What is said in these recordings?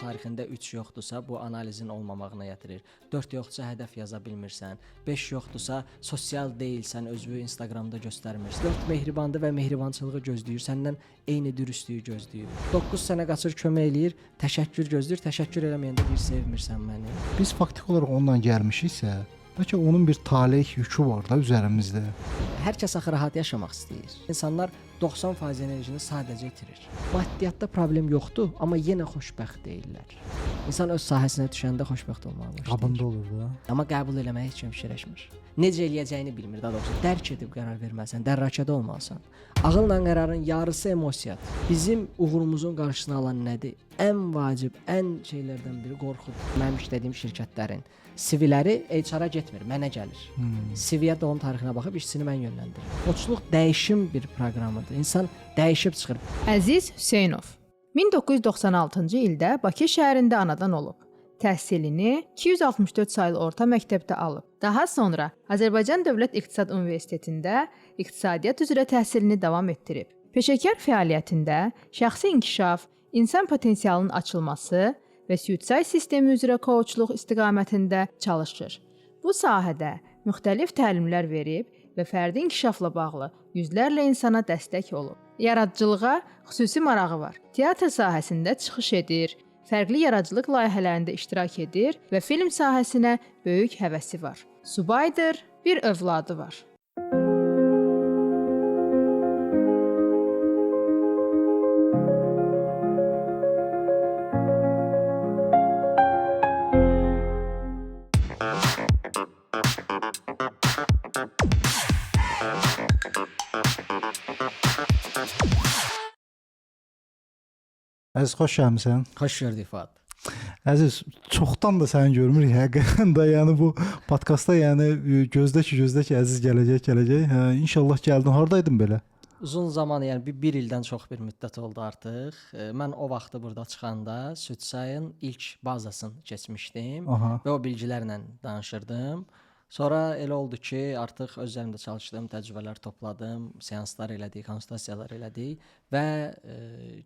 tarixində 3 yoxdursa, bu analizin olmamağına gətirir. 4 yoxdursa, hədəf yaza bilmirsən. 5 yoxdursa, sosial deyilsən, özünü Instagramda göstərmirsən. 4 mehribandır və mehribançılığı gözləyir, səndən eyni dürüstlüyü gözləyir. 9 sənə qaçır, kömək eləyir, təşəkkür gözləyir, təşəkkür eləməyəndə deyir sevmirsən məni. Biz faktiki olaraq onunla gəlmişiksə, bəlkə onun bir taleh yükü var da üzərimizdə. Hər kəs axı rahat yaşamaq istəyir. İnsanlar 90% enerjini sadəcə itirir. Maddiyyatda problem yoxdur, amma yenə xoşbəxt deyillər. İnsan öz sahəsinə düşəndə xoşbəxt olmağa başlayır. Qabında olur da. Amma qəbul eləməyə heç kim fikirləşmir. Necə eləyəcəyini bilmir, daha doğrusu dərk edib qərar verməlisən, dərrakədə olmalısan. Ağılla qərarın yarısı emosiyadır. Bizim uğurumuzun qarşısını alan nədir? Ən vacib, ən şeylərdən biri qorxudur. Mənim işlədiyim şirkətlərin CV-ləri HR-a getmir, mənə gəlir. CV-yə doğum tarixinə baxıb işçini mən yönləndirirəm. Qoçluq dəyişim bir proqramıdır. İnsan dəyişib çıxır. Əziz Hüseynov 1996-cı ildə Bakı şəhərində anadan olub. Təhsilini 264 saylı orta məktəbdə alıb. Daha sonra Azərbaycan Dövlət İqtisad Universitetində iqtisadiyyat üzrə təhsilini davam etdirib. Peşəkar fəaliyyətində şəxsi inkişaf, insan potensialının açılması və Südsay sistemi üzrə coachluq istiqamətində çalışır. Bu sahədə müxtəlif təlimlər verib və fərdi inkişafla bağlı yüzlərlə insana dəstək olub. Yaradıcılığa xüsusi marağı var. Teatr sahəsində çıxış edir, fərqli yaradıcılıq layihələrində iştirak edir və film sahəsinə böyük həvəsi var. Subaydır, bir övladı var. Əziz, xoş gəlmisən. Xoş gördük Fuad. Əziz, çoxdan da səni görmürük həqiqətən də. Yəni bu podkastda, yəni gözlə ki, Əziz gələcək. Hə, inşallah gəldin. Hardaydın belə? Uzun zaman, yəni bir ildən çox bir müddət oldu artıq. Mən o vaxtı burada çıxanda Südsayın ilk bazasını keçmişdim. Aha. Və o bilgilərlə danışırdım. Sonra elə oldu ki, artıq öz üzərimdə çalışdım, təcrübələr topladım, seanslar elədik, konsultasiyalar elədik və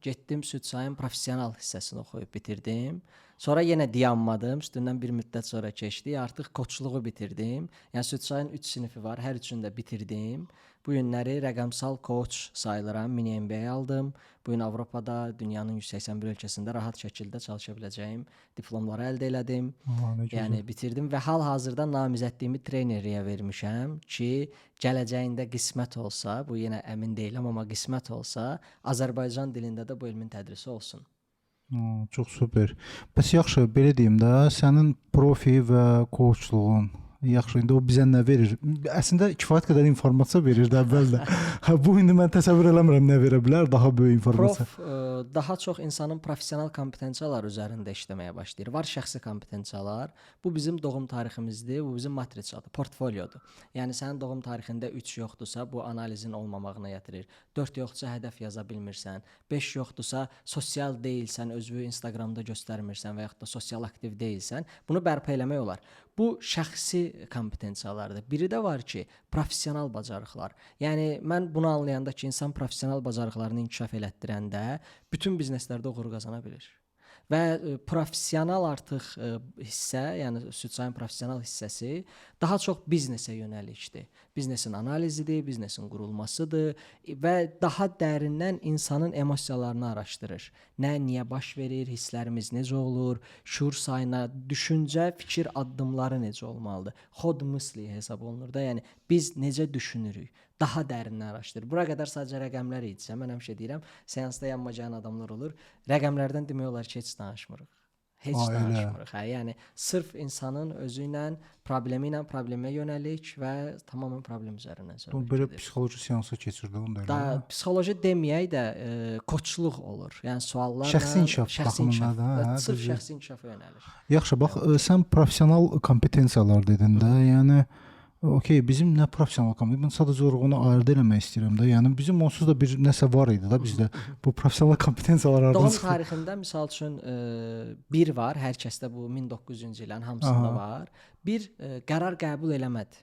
getdim Südsayın professional hissəsini oxuyub bitirdim. Sonra yenə dayanmadım, üstündən bir müddət sonra keçdi, artıq koçluğu bitirdim. Yəni Südsayın 3 sinifi var, hər üçünü də bitirdim. Bu günləri rəqəmsal coach sayılıram, mini MBA aldım. Bu gün Avropada, dünyanın 181 ölkəsində rahat şəkildə çalışa biləcəyim diplomları əldə elədim. Yəni bitirdim və hal-hazırda namizədliyimi trenerliyə vermişəm ki, gələcəyində qismət olsa, bu yenə əmin deyiləm, amma qismət olsa, Azərbaycan dilində də bu elmin tədrisi olsun. Çox super. Bəs yaxşı, belə deyim də, sənin profi və coachluğun, yaxşı, indi o bizə nə verir? Əslində kifayət qədər informasiya verirdi əvvəl də. Hə, bu indi mən təsəvvür eləmirəm nə verə bilər, daha böyük informasiya. Prof daha çox insanın professional kompetensiyalar üzərində işləməyə başlayır. Var şəxsi kompetensiyalar. Bu bizim doğum tariximizdir, bu bizim matrisadır, portfolyodur. Yəni sənin doğum tarixində 3 yoxdursa, bu analizin olmamağına gətirir. 4 yoxdursa, hədəf yaza bilmirsən. 5 yoxdursa, sosial deyilsən, özünü Instagramda göstərmirsən və yaxud da sosial aktiv deyilsən. Bunu bərpa eləmək olar. Bu şəxsi kompetensiyalardır. Biri də var ki, professional bacarıqlar. Yəni mən bunu anlayanda ki, insan professional bacarıqlarını inkişaf elətdirəndə bütün bizneslərdə uğur qazana bilir. Və professional artıq hissə, yəni Südsayın professional hissəsi daha çox biznesə yönəlikdir. Biznesin analizidir, biznesin qurulmasıdır və daha dərindən insanın emosiyalarını araşdırır. Nə, niyə baş verir, hisslərimiz necə olur, şuur sayına, düşüncə, fikir addımları necə olmalıdır. Xod misli hesab olunur da, yəni biz necə düşünürük, daha dərindən araşdırır. Bura qədər sadəcə rəqəmlər idisə, mən həmişə deyirəm, seansda yanıma gələn adamlar olur, rəqəmlərdən demək olar ki, heç danışmırıq. Heç danışmırıq. Hə, yəni sırf insanın özü ilə, problemi ilə problemə yönəlik və tamamilə problem üzərindən söhbət gedir. Belə psixoloji seansa keçirdi onda elə. Da, psixoloji deməyək də koçluq olur. Yəni suallarla şəxsi inkişaf baxımından da, hə, sırf şəxsi inkişafa yönəlir. Yaxşı, bax, sən professional kompetensiyalar dedin də, yəni okey, bizim nə professional kompetensiya? Mən sadəcə olaraq onu ayırd eləmək istəyirəm də. Yəni bizim onsuz da bir nəsə var idi da bizdə. Bu professional kompetensiyalar hardan çıxdı? Doğum tarixində misal üçün bir var, hər kəsdə bu 1900-cü illərin hamısında var. Bir qərar qəbul eləmədi.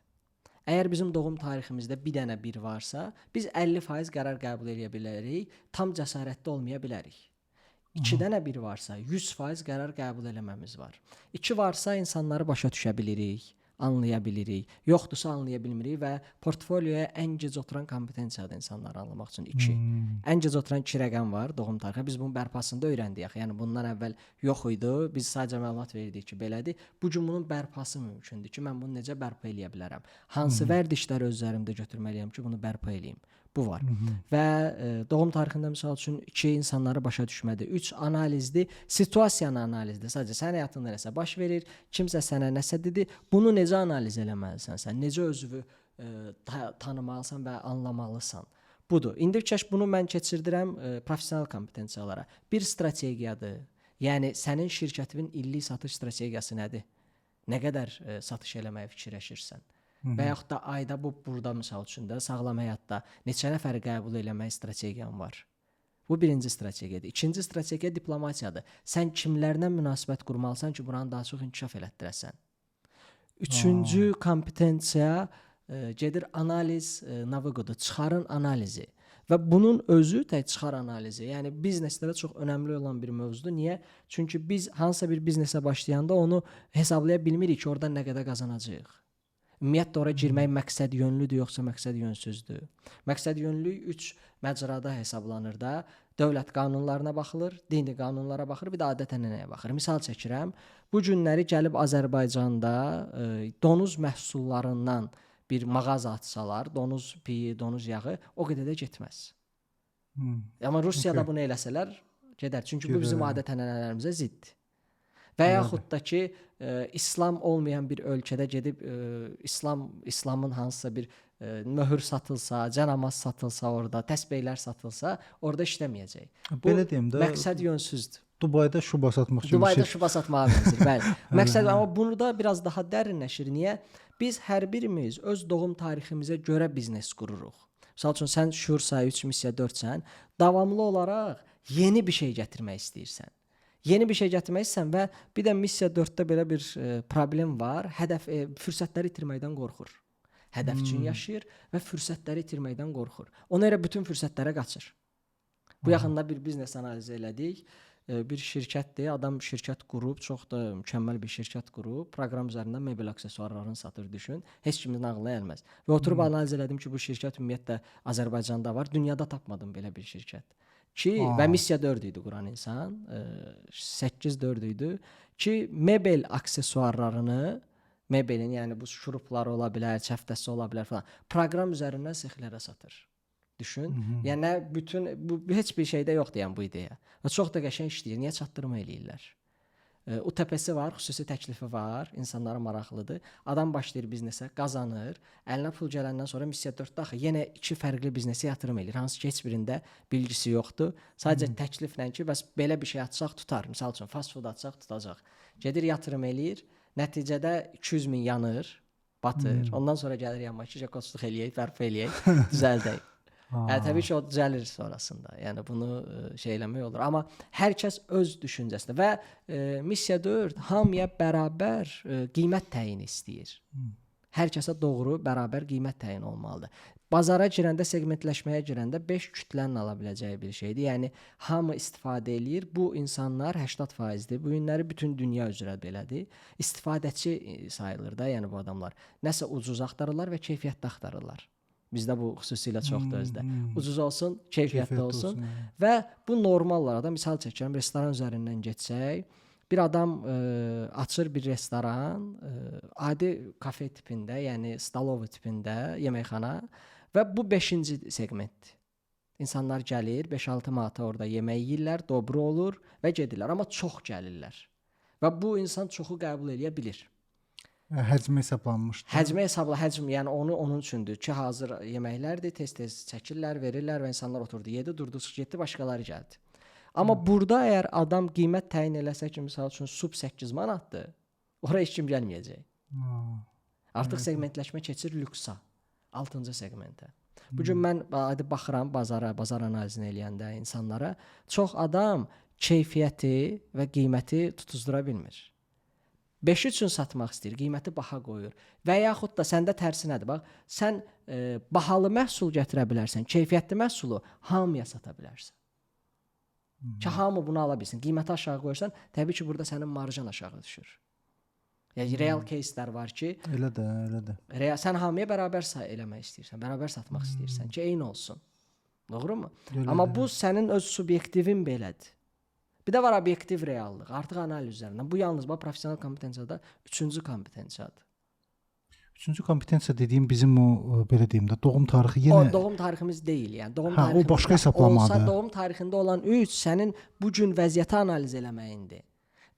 Əgər bizim doğum tariximizdə bir dənə bir varsa, biz 50% qərar qəbul eləyə bilərik, tam cəsarətli olmaya bilərik. 2 dənə 1 varsa 100% qərar qəbul eləməmiz var. 2 varsa insanları başa düşə bilirik, anlaya bilirik. Yoxdursa anlaya bilmirik və portfolioya ən gec oturan kompetensiyadır insanları anlamaq üçün 2. Ən gec oturan 2 rəqəm var doğum tarixi. Biz bunun bərpasında öyrəndik axı. Yəni bundan əvvəl yox idi. Biz sadəcə məlumat verirdik ki, belədir. Bu gün bunun bərpası mümkündür ki, mən bunu necə bərpa eləyə bilərəm? Hansı vərdişləri öz üzərimdə götürməliyəm ki, bunu bərpa eləyim? Bu var. Və doğum tarixində misal üçün 2 insanları başa düşmədir, 3 analizdir, situasiyanı analizdir. Sadəcə sənin həyatında nəsə baş verir, kimsə sənə nəsə dedi, bunu necə analiz eləməlisən sən? Necə özünü tanımalısan və anlamalısan? Budur. İndi kəş bunu mən keçirdirəm professional kompetensiyalara. Bir strategiyadır. Yəni sənin şirkətinin illik satış strategiyası nədir? Nə qədər satış eləməyi fikirləşirsən? Və yaxud da ayda bu burada misal üçün də sağlam həyatda neçə nəfəri qəbul eləmək strategiyan var? Bu birinci strategiyadır. İkinci strategiya diplomatiyadır. Sən kimlərlə münasibət qurmalısan ki, buranı daha çox inkişaf elətdirəsən? Üçüncü kompetensiya gedir analiz navıqıdır, çıxarın analizi. Və bunun özü tək çıxar analizi, yəni bizneslərə çox önəmli olan bir mövzudur. Niyə? Çünki biz hansısa bir biznesə başlayanda onu hesablaya bilmirik ki, oradan nə qədər qazanacağıq. Ümumiyyətlə ora girmək məqsəd yönlüdür, yoxsa məqsəd yönsüzdür? Məqsəd yönlülük 3 məcrada hesablanır da. Dövlət qanunlarına baxılır, dini qanunlara baxılır, bir də adət-ənənəyə baxılır. Misal çəkirəm. Bu günləri gəlib Azərbaycanda donuz məhsullarından bir mağaza açsalar, donuz piyi, donuz yağı o qədər də getməz. Amma Rusiyada bunu eləsələr gedər. Çünki bu bizim adət-ənənələrimizə ziddir. Və yaxud da ki, İslam olmayan bir ölkədə gedib İslamın hansısa bir möhür satılsa, cənamaz satılsa orada, təsbehlər satılsa, orada işləməyəcək. Bu, belə deyim də, məqsəd yönsüzdür. Dubayda şuba satmaq kimi. Dubayda şuba satmağa bənzir, bəli. Məqsəd amma bunu da biraz daha dərinləşir. Niyə? Biz hər birimiz öz doğum tariximizə görə biznes qururuq. Misal üçün sən şüur sayı 3, missiya 4-sən, davamlı olaraq yeni bir şey gətirmək istəyirsən. Yeni bir şey gətirmək istəyirsən və bir də missiya 4-də belə bir problem var. Hədəf fürsətləri itirməkdən qorxur. Hədəf üçün yaşayır və fürsətləri itirməkdən qorxur. Ona görə bütün fürsətlərə qaçır. Bu yaxında bir biznes analizi elədik. Bir şirkətdir, adam şirkət qurub, çox da mükəmməl bir şirkət qurub, proqram üzərindən mebel aksesuarlarını satır, düşün. Heç kimin ağlına gəlməz. Və oturub analiz elədim ki, bu şirkət ümumiyyətlə Azərbaycanda var, dünyada tapmadım belə bir şirkət. Ki və missiya 4 idi quran insan, 8-4 idi ki, mebel aksesuarlarını, mebelin, yəni bu şurupları ola bilər, çəftəsi ola bilər falan, proqram üzərindən sexlərə satır. Düşün. Yəni bütün bu heç bir şeydə yoxdur yəni bu ideya. Və çox da qəşəng işləyir. Niyə çatdırma eləyirlər? UTP-si var, xüsusi təklifi var, insanlara maraqlıdır. Adam başlayır biznesə, qazanır. Əlinə pul gələndən sonra missiya 4-də axı yenə iki fərqli biznesə yatırım eləyir. Hansı ki heç birində bilgisi yoxdur. Sadəcə təkliflə ki, bəs belə bir şey açsaq tutar. Misal üçün fast food açsaq tutacaq. Gedir yatırım eləyir. Nəticədə 200 min yanır, batır. Ondan sonra gəlir yanma ki, koçluq eləyək, bərpa eləyək, düzəldək. Təbii ki, o düzəlir sonrasında. Yəni bunu şey eləmək olur. Amma hər kəs öz düşüncəsində və missiya 4 hamıya bərabər qiymət təyini istəyir. Hər kəsə doğru bərabər qiymət təyin olmalıdır. Bazara girəndə, segmentləşməyə girəndə 5 kütlənin ala biləcəyi bir şeydir. Yəni hamı istifadə eləyir. Bu insanlar 80%-dir. Bu günləri bütün dünya üzrə belədir. İstifadəçi sayılır da, yəni bu adamlar. Nəsə ucuz axtarırlar və keyfiyyətli axtarırlar. Bizdə bu xüsusilə çoxdur özdə. Ucuz olsun, keyfiyyətli olsun. Və bu normallarda misal çəkirəm, restoran üzərindən getsək, bir adam açır bir restoran, adi kafe tipində, yəni stalovu tipində yeməkxana və bu 5-ci segmentdir. İnsanlar gəlir, 5-6 manata orada yemək yeyirlər, dobro olur və gedirlər, amma çox gəlirlər. Və bu insan çoxu qəbul eləyə bilir. Həcmi hesablanmışdı. Həcmi hesabla, həcm, yəni onu onun üçündür ki, hazır yeməklərdir, tez-tez çəkirlər, verirlər və insanlar oturdu, yedi, durdu, getdi, başqaları gəldi. Amma burada əgər adam qiymət təyin eləsə ki, misal üçün sup 8 manatdır, ora heç kim gəlməyəcək. Artıq segmentləşmə keçir lüksa, 6-cı segmentə. Bu gün mən adi baxıram bazara, bazar analizini eləyəndə insanlara, çox adam keyfiyyəti və qiyməti tutuzdura bilmir. 5 üçün satmaq istəyir, qiyməti baha qoyur. Və yaxud da səndə tərsinədir. Bax, sən bahalı məhsul gətirə bilərsən, keyfiyyətli məhsulu hamıya sata bilərsən. Ki hamı bunu ala bilsin. Qiyməti aşağı qoyursan, təbii ki, burada sənin marjan aşağı düşür. Yəni real кейslər var ki, elə də, elə də. Real sən hamıya bərabər eləmək istəyirsən, bərabər satmaq istəyirsən ki, eyni olsun. Doğrumu? Elə Amma də. bu sənin öz subyektivin belədir. Bir də var obyektiv reallıq, artıq analiz üzərindən. Bu yalnız bax professional kompetensiyada üçüncü kompetensiyadır. Üçüncü kompetensiya dediyim bizim o belə deyim də doğum tarixi yenə o doğum tariximiz deyil, yəni doğum Hə, o başqa hesablamadır. Olsa doğum tarixində olan 3 sənin bu gün vəziyyəti analiz eləməyindir.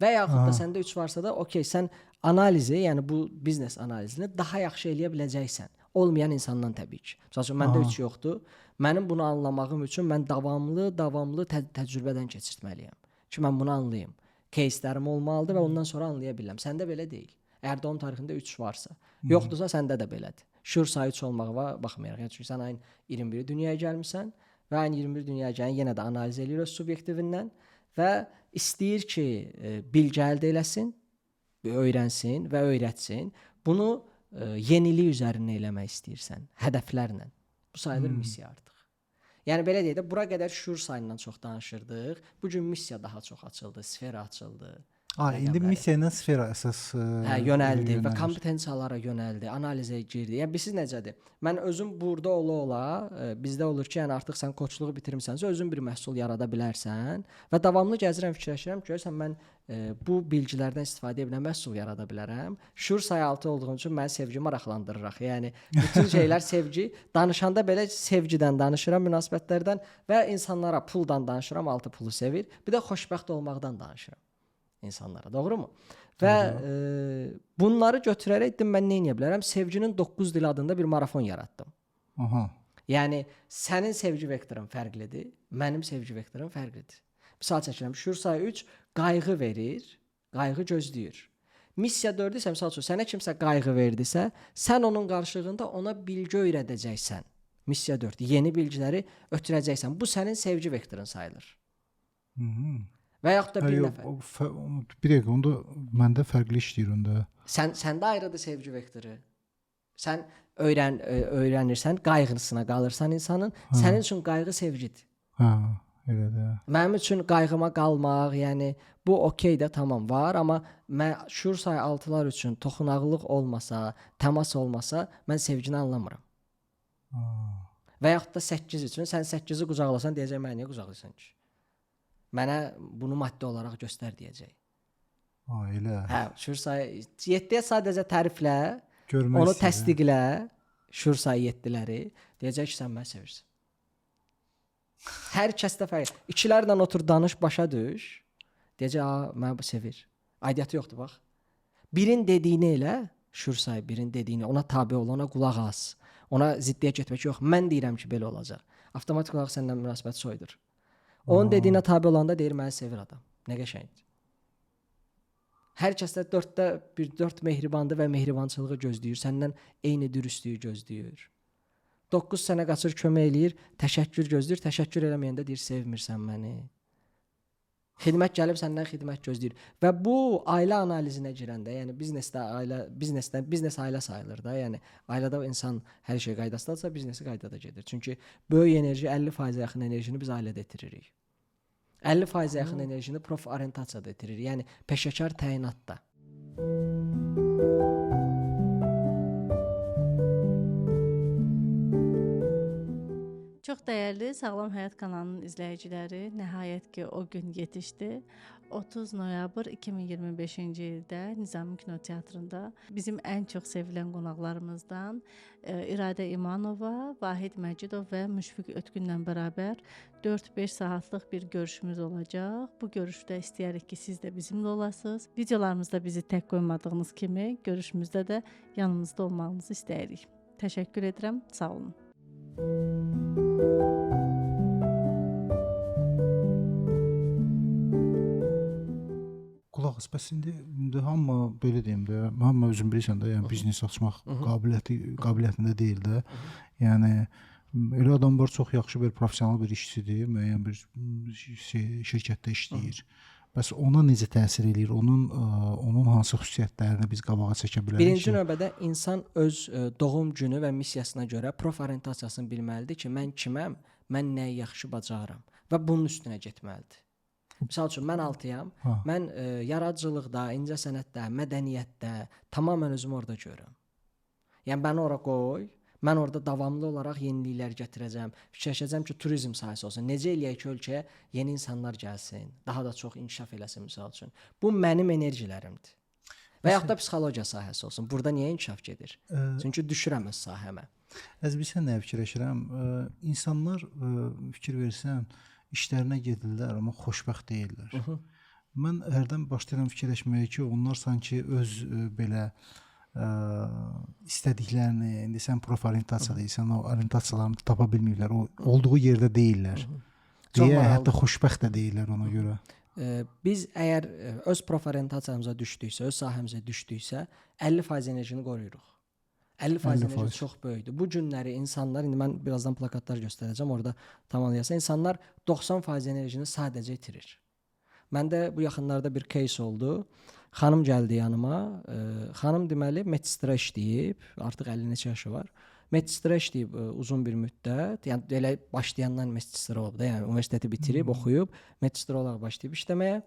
Və yaxud da səndə 3 varsa da, okey, sən analizi, yəni bu biznes analizini daha yaxşı eləyə biləcəksən. Olmayan insandan təbii ki. Məsəl üçün məndə 3 yoxdur. Mənim bunu anlamağım üçün mən davamlı təcrübədən keçirtməliyəm ki, mən bunu anlayım. Кейslərim olmalıdır və ondan sonra anlaya bilirəm. Səndə belə deyil. Əgər doğum tarixində 3 varsa, yoxdursa səndə də belədir. Şüur sayı 3 olmağa baxmayaraq. Yəni çünki sən ayın 21-i dünyaya gəlmisən və ayın 21 dünyaya gələn yenə də analiz eləyir öz subyektivindən və istəyir ki, bilgi əldə eləsin, öyrənsin və öyrətsin. Bunu yenilik üzərinə eləmək istəyirsən, hədəflərlə. Bu sayılır missiya artıq. Yəni belə deyək də, bura qədər şüur sayından çox danışırdıq. Bu gün missiya daha çox açıldı, sfera açıldı. İndi missiya ilə sfera əsas yönəldi və kompetensiyalara yönəldi, analizə girdi. Yəni bilirsiniz necədir? Mən özüm burada ola-ola bizdə olur ki, yəni artıq sən koçluğu bitirmisənsə, özün bir məhsul yarada bilərsən və davamlı gəzirəm, fikirləşirəm ki, görürsən mən bu bilgilərdən istifadə edə məhsul yarada bilərəm. Şüur sayı 6 olduğum üçün məni sevgi maraqlandırır axı. Yəni bütün şeylər sevgi. Danışanda belə sevgidən danışıram, münasibətlərdən və insanlara puldan danışıram, 6 pulu sevir. Bir də xoşbəxt olmaqdan danışıram insanlara, doğrumu? Və bunları götürərək dedim mən nə edə bilərəm? Sevginin 9 dili adında bir marafon yaratdım. Aha. Yəni sənin sevgi vektorun fərqlidir, mənim sevgi vektorum fərqlidir. Misal çəkirəm, şüur sayı 3 qayğı verir, qayğı gözləyir. Missiya 4 isə misal üçün sənə kimsə qayğı verdisə, sən onun qarşılığında ona bilgi öyrədəcəksən. Missiya 4, yeni bilgiləri ötürəcəksən. Bu sənin sevgi vektorun sayılır. Və yaxud da bir nəfər. Bir dəqiqə, onda məndə fərqli işləyir onda. Səndə ayrıdır sevgi vektoru. Sən öyrənirsən, qayğısına qalırsan insanın. Sənin üçün qayğı sevgidir. Hə, elədir. Mənim üçün qayğıma qalmaq, yəni bu okey də tamam var, amma mən şüur sayı 6-lar üçün toxunaqlıq olmasa, təmas olmasa, mən sevgini anlamıram. Və yaxud da 8 üçün sən 8-i qucaqlasan deyəcək mənə niyə qucaqlayırsan ki? Mənə bunu maddi olaraq göstər deyəcək. Elə. Hə, şüur sayı 7-yə sadəcə təriflə, görmək onu istəyir, təsdiqlə, şüur sayı 7-ləri deyəcək ki, sən məni sevirsən. Hər kəsdə fərq. İkilərlə otur, danış, başa düş. Deyəcək, a, məni bu sevir. Aidiyyatı yoxdur bax. Birin dediyini elə, şüur sayı birin dediyini, ona tabe ol, ona qulaq as. Ona ziddiyyət getmək yox. Mən deyirəm ki, belə olacaq. Avtomatik olaraq səndən münasibət soyudur. Onun dediyinə tabe olanda deyir, məni sevir adam. Nə qəşəngdir. Hər kəsdə 4-də bir 4 mehribandır və mehribançılığı gözləyir. Səndən eyni dürüstlüyü gözləyir. 9 sənə qaçır, kömək eləyir, təşəkkür gözləyir. Təşəkkür eləməyəndə deyir, sevmirsən məni. Xidmət gəlib səndən xidmət gözləyir. Və bu ailə analizinə girəndə, yəni biznesdə ailə, biznesdən biznes ailə sayılır da. Yəni ailədə insan hər şey qaydasındadırsa, biznesi qaydada gedir. Çünki böyük enerji 50%-ə yaxın enerjini biz ailədə itiririk. 50%-ə yaxın enerjini prof orientasiyada itirir. Yəni peşəkar təyinatda. Çox dəyərli Sağlam Həyat kanalının izləyiciləri, nəhayət ki, o gün yetişdi. 30 noyabr 2025-ci ildə Nizami Kinoteatrında bizim ən çox sevilən qonaqlarımızdan İradə İmanova, Vahid Məcidov və Müşfiq Ötkünlə bərabər 4-5 saatlıq bir görüşümüz olacaq. Bu görüşdə istəyirik ki, siz də bizimlə olasınız. Videolarımızda bizi tək qoymadığınız kimi görüşümüzdə də yanımızda olmağınızı istəyirik. Təşəkkür edirəm. Sağ olun. Qulaq as, bəs indi hamı belə deyim də, hamı özün bilirsən də, yəni biznes açmaq qabiliyyətində deyil də. Yəni elə adam var, çox yaxşı bir professional bir işçidir, müəyyən bir şirkətdə işləyir. Bəs ona necə təsir eləyir? Onun hansı xüsusiyyətlərini biz qabağa çəkə bilərik? Birinci növbədə insan öz doğum günü və missiyasına görə prof orientasiyasını bilməlidir ki, mən kiməm, mən nəyi yaxşı bacarıram və bunun üstünə getməlidir. Misal üçün mən 6-yam. Mən yaradıcılıqda, incəsənətdə, mədəniyyətdə tamamilə özümü orada görürəm. Yəni məni ora qoy, mən orada davamlı olaraq yeniliklər gətirəcəm. Fikirləşəcəm ki, turizm sahəsi olsun. Necə eləyək ki, ölkəyə yeni insanlar gəlsin, daha da çox inkişaf eləsin misal üçün. Bu mənim enerjilərimdir. Və yaxud da psixologiya sahəsi olsun. Burada niyə inkişaf gedir? Çünki düşürəm öz sahəmə. Əziz, bilirsən nəyə fikirləşirəm? İnsanlar fikir versən, işlərinə gedirlər, amma xoşbəxt deyillər. Hı -hı. Mən hərdən başlayıram fikirləşməyə ki, onlar sanki öz belə istədiklərini, indi sən proforientasiya deyirsən, o orientasiyalarını tapa bilməyiblər, o olduğu yerdə deyillər. Deyə hətta xoşbəxt də deyillər ona görə. Biz əgər öz proforientasiyamıza düşdüksə, öz sahəmizə düşdüksə, 50% enerjini qoruyuruq. 50% enerji çox böyükdür. Bu günləri insanlar, indi mən birazdan plakatlar göstərəcəm, orada tam anlayasan, insanlar 90% enerjini sadəcə itirir. Məndə bu yaxınlarda bir case oldu. Xanım gəldi yanıma. Xanım deməli medsestra işləyib, artıq 50 neçə yaşı var. Medsestra işləyib uzun bir müddət. Yəni elə başlayandan medsestra olub da, yəni universiteti bitirib, oxuyub, medsestra olaraq başlayıb işləməyə.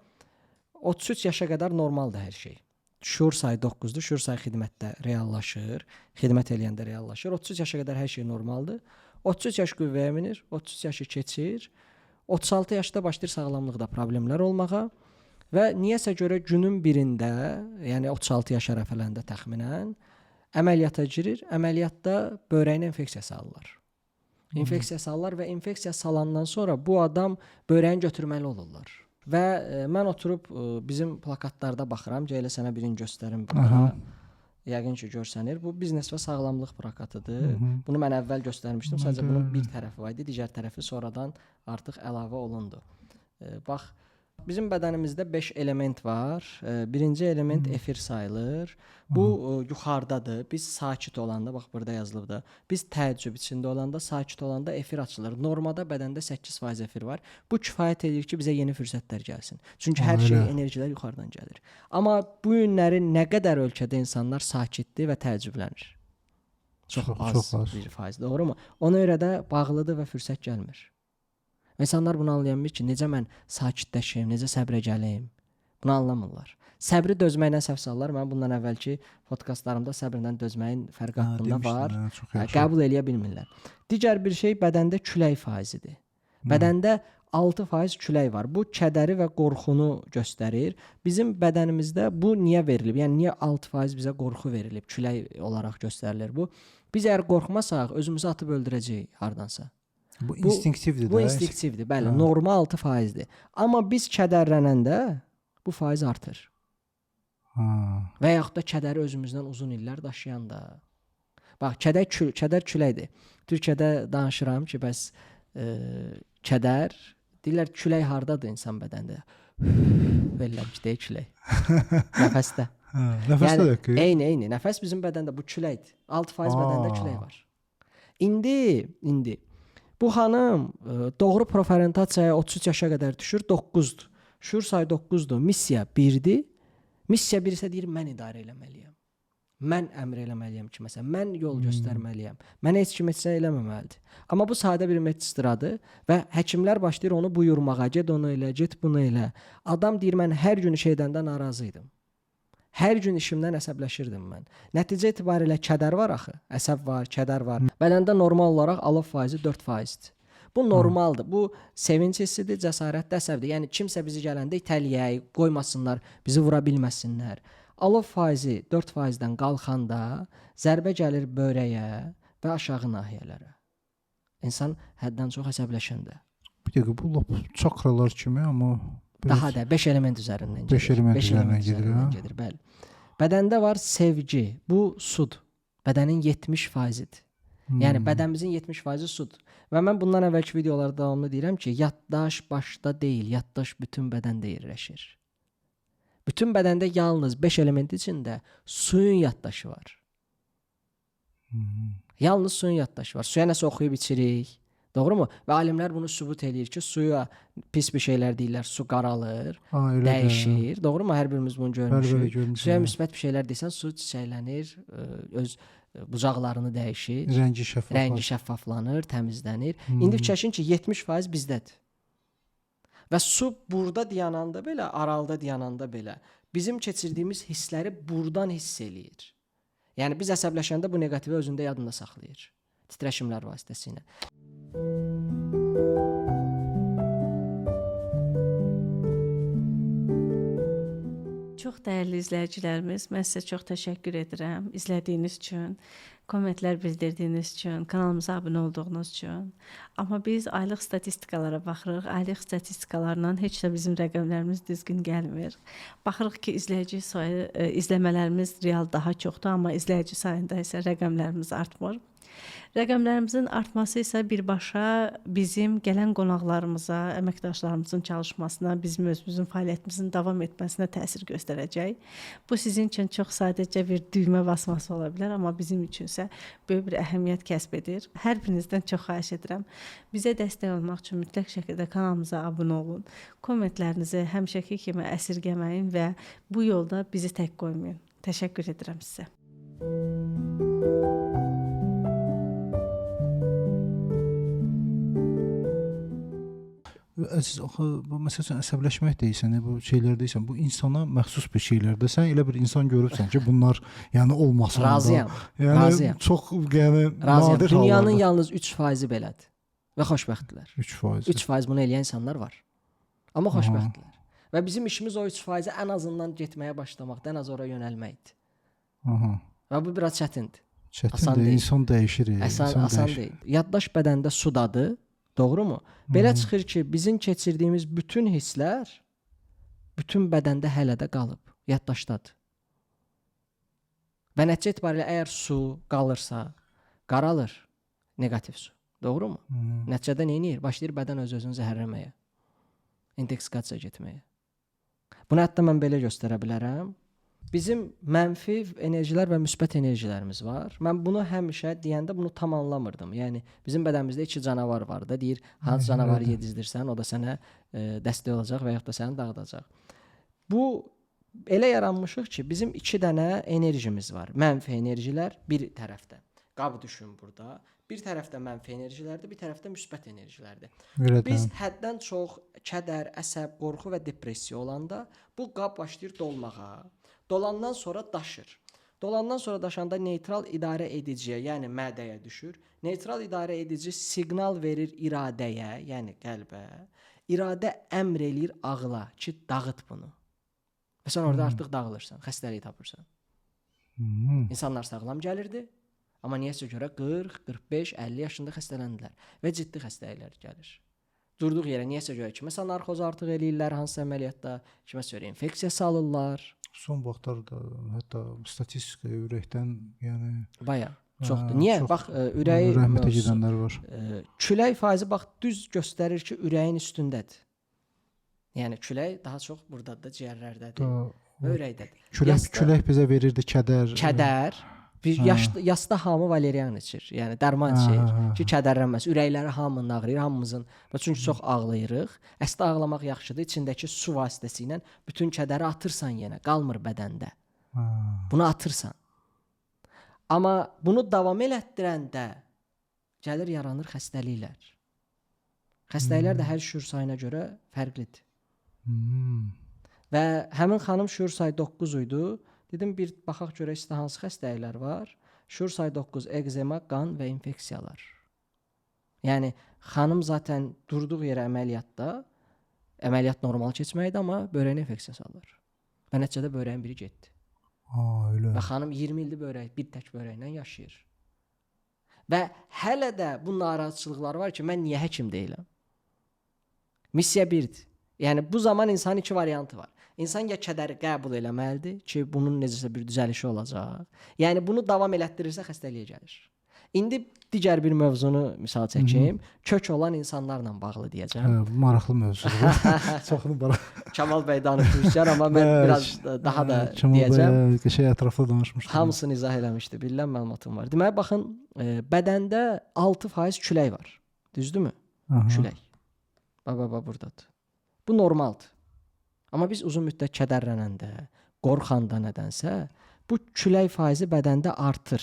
33 yaşa qədər normaldır hər şey. Şuur sayı 9-dur. Şuur sayı xidmətdə reallaşır. Xidmət eləyəndə reallaşır. 33 yaşa qədər hər şey normaldır. 33 yaş qüvvəyə minir, 33 yaşı keçir. 36 yaşda başlayır sağlamlıqda problemlər olmağa və niyəsə görə günün birində, yəni 36 yaş ərəfələrində təxminən əməliyyata girir. Əməliyyatda böyrəyinə infeksiya salırlar. İnfeksiya salırlar və infeksiya salandan sonra bu adam böyrəyini götürməli olurlar. Və mən oturub bizim plakatlarda baxıram, gəl elə sənə birini göstərim burada. Yəqin ki, görsənir. Bu biznes və sağlamlıq plakatıdır. Bunu mən əvvəl göstərmişdim. Sadəcə bunun bir tərəfi var idi, digər tərəfi sonradan artıq əlavə olundu. Bax, bizim bədənimizdə 5 element var. Birinci element efir sayılır. Bu yuxarıdadır. Biz sakit olanda, bax burada yazılıbdır. Biz təəccüb içində olanda, sakit olanda efir açılır. Normada bədəndə 8% efir var. Bu kifayət edir ki, bizə yeni fürsətlər gəlsin. Çünki hər şey, enerjilər yuxarıdan gəlir. Amma bu günləri nə qədər ölkədə insanlar sakitdir və təəccüblənir. Çox az, çox az bir faiz, doğrumu? Ona görə də bağlıdır və fürsət gəlmir. İnsanlar bunu anlayamır ki, necə mən sakitləşim, necə səbrə gəlim. Bunu anlamırlar. Səbri dözməklə səhv salırlar. Mən bundan əvvəlki podkastlarımda səbrlə dözməyin fərqi haqqında var. Qəbul eləyə bilmirlər. Digər bir şey bədəndə külək faizidir. Bədəndə 6% külək var. Bu kədəri və qorxunu göstərir. Bizim bədənimizdə bu niyə verilib? Yəni niyə 6% bizə qorxu verilib? Külək olaraq göstərilir bu. Biz əgər qorxmasaq, özümüzü atıb öldürəcəyik hardansa. Bu instinktivdir də. Bu instinktivdir, bəli. Hə. Norma 6%-dir. Amma biz kədərlənəndə bu faiz artır. Ha. Və yaxud da kədəri özümüzdən uzun illər daşıyanda. Bax, kədər küləkdir. Türkiyədə danışıram ki, bəs kədər, deyirlər külək hardadır insan bədənində? Verirlər ki, deyir külək. Nəfəsdə. Hə, nəfəsdə də ki. Eyni. Nəfəs bizim bədəndə bu küləkdir. 6% bədəndə külək var. İndi bu xanım doğru proforientasiyaya 33 yaşa qədər düşür, 9-dur. Şuur sayı 9-dur. Missiya 1-dir. Missiya 1 isə deyir mən idarə eləməliyəm. Mən əmr eləməliyəm ki, məsələn, mən yol göstərməliyəm. Mənə heç kim heç nə eləməməlidir. Amma bu sadə bir medsestradır və həkimlər başlayır onu buyurmağa, get onu elə, get bunu elə. Adam deyir mən hər gün iş edəndə narazı idim. Hər gün işimdən əsəbləşirdim mən. Nəticə etibarilə kədər var axı. Əsəb var, kədər var. Bədəndə normal olaraq alov faizi 4%-dir. Bu normaldır. Bu sevinç hissidir, cəsarətdir, əsəbdir. Yəni kimsə bizi gələndə itələyək, qoymasınlar, bizi vura bilməsinlər. Alov faizi 4%-dən qalxanda zərbə gəlir böyrəyə və aşağı nahiyələrə. İnsan həddən çox əsəbləşəndə. Bir dəqiqə, bu lap çakralar kimi, amma biraz... Daha da 5 element üzərindən gedir. 5 element üzərindən gedir, bəli. Bədəndə var sevgi. Bu sudur. Bədənin 70%-idir. Yəni bədənimizin 70% sudur. Və mən bundan əvvəlki videolarda davamlı deyirəm ki, yaddaş başda deyil, yaddaş bütün bədəndə yerləşir. Bütün bədəndə yalnız 5 element içində suyun yaddaşı var. Yalnız suyun yaddaşı var. Suya nəsə oxuyub içirik. Doğrumu? Və alimlər bunu sübut eləyir ki, suya pis bir şeylər deyirlər, su qaralır, dəyişir. Də. Doğrumu? Hər birimiz bunu görmüşük. Suya müsbət bir şeylər desən, su çiçəklənir, öz bucaqlarını dəyişir. Rəngi şəffaflanır, təmizlənir. İndi fikirləşin ki, 70% bizdədir. Və su burada dayananda belə, aralıda dayananda belə bizim keçirdiyimiz hissləri burdan hiss eləyir. Yəni biz əsəbləşəndə bu neqativi özündə yadında saxlayır. Titrəşimlər vasitəsilə. Çox dəyərli izləyicilərimiz, mən sizə çox təşəkkür edirəm izlədiyiniz üçün, kommentlər bildirdiyiniz üçün, kanalımıza abunə olduğunuz üçün. Amma biz aylıq statistikalara baxırıq. Aylıq statistikalarla heç də bizim rəqəmlərimiz düzgün gəlmir. Baxırıq ki, izləyici sayı, izləmələrimiz real daha çoxdur, amma izləyici sayında isə rəqəmlərimiz artmır. Rəqəmlərimizin artması isə birbaşa bizim gələn qonaqlarımıza, əməkdaşlarımızın çalışmasına, bizim özümüzün fəaliyyətimizin davam etməsinə təsir göstərəcək. Bu sizin üçün çox sadəcə bir düymə basması ola bilər, amma bizim üçün isə böyük bir əhəmiyyət kəsb edir. Hər birinizdən çox xahiş edirəm. Bizə dəstək olmaq üçün mütləq şəkildə kanalımıza abunə olun. Kommentlərinizi həmişəki kimi əsirgəməyin və bu yolda bizi tək qoymayın. Təşəkkür edirəm sizə. Əziz, axı bu məsəl üçün əsəbləşmək deyirsən, bu şeylər deyirsən, bu insana məxsus bir şeylərdir. Sən elə bir insan görübsən ki, bunlar yəni olmasın. Razıyam. Yəni razıyam. Çox yəni razıyam. Nadir Dünyanın hallarda. yalnız 3% belədir və xoşbəxtdirlər. 3%. 3% bunu eləyən insanlar var. Amma xoşbəxtdirlər. Və bizim işimiz o 3%-ə ən azından getməyə başlamaqdır, ən az ora yönəlməkdir. Aha. Və bu biraz çətindir. Çətindir. Asan deyil. İnsan dəyişir. Asan deyil. Yaddaş bədəndə sudadır. Doğrumu? Belə çıxır ki, bizim keçirdiyimiz bütün hisslər bütün bədəndə hələ də qalıb, yaddaşdadır. Və nəticə etibarilə əgər su qalırsa, qaralır neqativ su. Doğrumu? Nəticədə nə edir? Başlayır bədən öz-özünü zəhərləməyə. İntoksikasiya getməyə. Bunu hətta mən belə göstərə bilərəm. Bizim mənfi enerjilər və müsbət enerjilərimiz var. Mən bunu həmişə deyəndə bunu tam anlamırdım. Yəni bizim bədənimizdə iki canavar var da, deyir, hansı canavarı yedizdirsən, o da sənə dəstək olacaq və yaxud da səni dağıdacaq. Bu elə yaranmışıq ki, bizim iki dənə enerjimiz var. Mənfi enerjilər bir tərəfdə. Qab düşün burada. Bir tərəfdə mənfi enerjilərdir, bir tərəfdə müsbət enerjilərdir. Elədir. Biz həddən çox kədər, əsəb, qorxu və depressiya olanda bu qab başlayır dolmağa. Dolandan sonra daşır. Dolandan sonra daşanda neytral idarə ediciyə, yəni mədəyə düşür. Neytral idarə edici siqnal verir iradəyə, yəni qəlbə. İradə əmr eləyir ağla ki, dağıt bunu. Və sən orada artıq dağılırsan, xəstəlik tapırsan. İnsanlar sağlam gəlirdi, amma niyəsə görə 40, 45, 50 yaşında xəstələndilər və ciddi xəstəliklər gəlir. Durduq yerə niyəsə görə kiməsə narkoz artıq eləyirlər hansısa əməliyyatda, kiməsə görə infeksiya salırlar. Son vaxtlarda hətta statistika ürəkdən, yəni bayaq çoxdur. Niyə? Çox, bax ürəyi rəhmətə gedənlər var. Külək faizi bax düz göstərir ki, ürəyin üstündədir. Yəni külək daha çox burdadır da, ciyərlərdədir və ürəkdədir. Külək bizə verirdi kədər. Kədər. Bir yaşda hamı valerian içir. Yəni dərman içir ki, kədərlənməsin. Ürəkləri hamının ağrıyır, hamımızın. Və çünki çox ağlayırıq. Əslində ağlamaq yaxşıdır. İçindəki su vasitəsilə bütün kədəri atırsan yenə, qalmır bədəndə. Bunu atırsan. Amma bunu davam elətdirəndə gəlir yaranır xəstəliklər. Xəstəliklər də hər şüur sayına görə fərqlidir. Və həmin xanım şüur sayı 9 idi. Dedim bir baxaq görək sizdə hansı xəstəliklər var. Şüur sayı 9, ekzema, qan və infeksiyalar. Yəni xanım zaten durduğu yerə əməliyyatda, əməliyyat normal keçməkdir, amma böyrəyinə infeksiya salır. Və nəticədə böyrəyin biri getdi. Elə. Və xanım 20 ildir böyrək, bir tək böyrəklə yaşayır. Və hələ də bu narahatçılıqlar var ki, mən niyə həkim deyiləm? Missiya birdir. Yəni bu zaman insanın iki variantı var. İnsan ya kədəri qəbul eləməlidir ki, bunun necəsə bir düzəlişi olacaq. Yəni bunu davam elətdirirsə xəstəliyə gəlir. İndi digər bir mövzunu misal çəkim. Kök olan insanlarla bağlı deyəcəm. Hə, maraqlı mövzudur. Çoxunu maraq. Kamal bəy danışmışlar, amma mən biraz daha da Kamal deyəcəm. Bəy qəşəng ətraflı danışmışdı. Hamısını izah eləmişdi. Bilirəm, məlumatım var. Deməli baxın, bədəndə 6% külək var. Düzdürmü? Aha. Külək. Bax, bax, bax burdadır. Bu normaldır. Amma biz uzun müddət kədərlənəndə, qorxanda nədənsə, bu külək faizi bədəndə artır.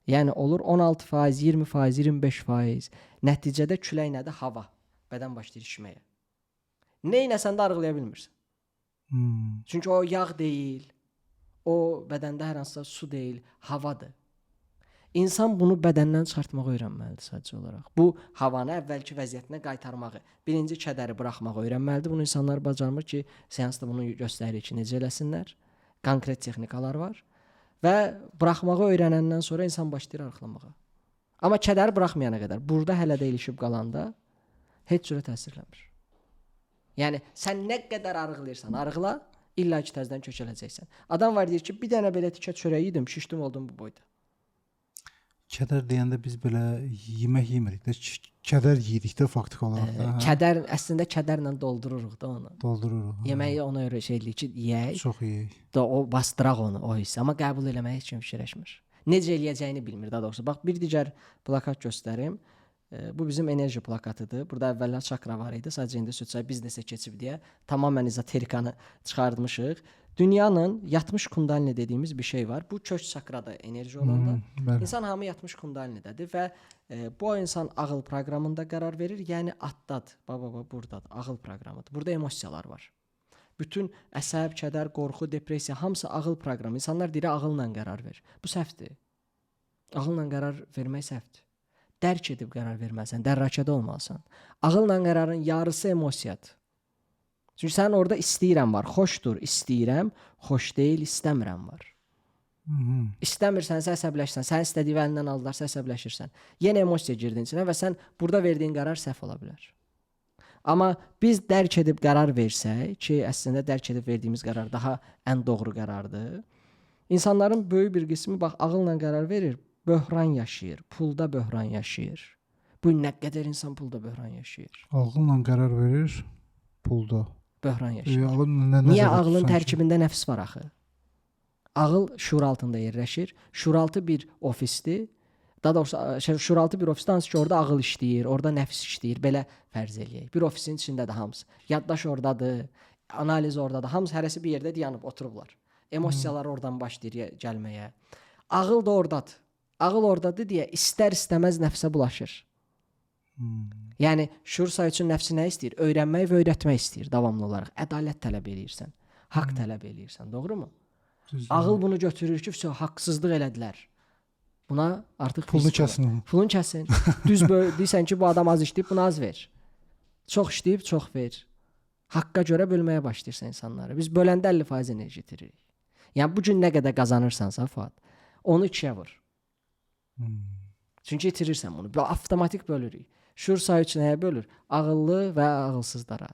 Yəni olur 16%, 20%, 25%. Nəticədə külək nədir? Hava. Bədən başlayır şişməyə. Nə eləsən də arıqlaya bilmirsən. Çünki o yağ deyil, o bədəndə hər hansısa su deyil, havadır. İnsan bunu bədəndən çıxartmağı öyrənməlidir sadəcə olaraq. Bu havanı əvvəlki vəziyyətinə qaytarmağı, birinci kədəri buraxmağı öyrənməlidir. Bunu insanlar bacarmır ki, seansda bunu göstəririk ki, necə eləsinlər. Konkret texnikalar var və buraxmağı öyrənəndən sonra insan başlayır arıqlamağa. Amma kədəri buraxmayana qədər, burada hələ də ilişib qalanda heç cürə təsirlənmir. Yəni sən nə qədər arıqlayırsan, arıqla, illa ki təzədən kökələcəksən. Adam var deyir ki, bir dənə belə tikə çörək yedim, şişdim oldum bu boyda. Kədər deyəndə biz belə yemək yemirik də, kədər yeyirik də faktiki olaraq da. Hə? Kədər əslində kədərlə doldururuq da onu. Doldururuq. Hə. Yeməyi ona görə şey eləyirik ki, yeyək. Çox yeyək. Da o bastıraq onu, o hissi. Amma qəbul eləməyi heç kim fikirləşmir. Necə eləyəcəyini bilmir daha doğrusu. Bax bir digər plakat göstərim. Bu bizim enerji plakatıdır. Burada əvvəllər çakra var idi. Sadəcə indi Südçay biznesə keçib deyə tamamilə ezoterikanı çıxartmışıq. Dünyanın yatmış kundalini dediyimiz bir şey var. Bu kök çakrada enerji olanda insan hamı yatmış kundalinidədir və bu insan ağıl proqramında qərar verir. Yəni atdadır. Baba burdadır. Ağıl proqramıdır. Burada emosiyalar var. Bütün əsəb, kədər, qorxu, depressiya hamısı ağıl proqramı. İnsanlar deyir ağılla qərar ver. Bu səhvdir. Ağılla qərar vermək səhvdir. Dərk edib qərar verməlisən, dərrakədə olmalısan. Ağılla qərarın yarısı emosiyadır. Çünki sən orada istəyirəm var, xoşdur, istəyirəm, xoş deyil, istəmirəm var. İstəmirsənsə əsəbləşsən, sən istədiyi əlindən aldılarsa əsəbləşirsən. Yenə emosiya girdin içinə və sən burada verdiyin qərar səhv ola bilər. Amma biz dərk edib qərar versək, ki, əslində dərk edib verdiyimiz qərar daha ən doğru qərardır. İnsanların böyük bir qismi bax ağılla qərar verir, böhran yaşayır, pulda böhran yaşayır. Bu nə qədər insan pulda böhran yaşayır. Ağılla qərar verir, pulda böhran yaşayır. Niyə ağlın tərkibində nəfs var axı? Ağıl şuur altında yerləşir. Şuuraltı bir ofisdir. Daha doğrusu şuuraltı bir ofisdir, hansı ki orada ağıl işləyir, orada nəfs işləyir. Belə fərz eləyək. Bir ofisin içindədir hamısı. Yaddaş ordadır, analiz ordadır. Hamısı hərəsi bir yerdə dayanıb oturublar. Emosiyalar oradan başlayır gəlməyə. Ağıl da ordadır. Ağıl ordadır deyə istər-istəməz nəfsə bulaşır. Yəni şuur sayı üçün nəfsi nə istəyir? Öyrənmək və öyrətmək istəyir davamlı olaraq. Ədalət tələb eləyirsən, haqq tələb eləyirsən, doğrumu? Ağıl bunu götürür ki, vəsə haqsızlıq elədilər. Buna artıq pulunu kəsin. Pulunu kəsin. Düz deyirsən ki, bu adam az işləyib, buna az ver. Çox işləyib, çox ver. Haqqa görə bölməyə başlayırsan insanları. Biz böləndə 50% enerji itiririk. Yəni bu gün nə qədər qazanırsansa Fuad, onu ikiyə vur. Çünki itirirsən bunu. Avtomatik bölürük. Şuur sayı üçün nəyə bölür? Ağıllı və ağılsızlara.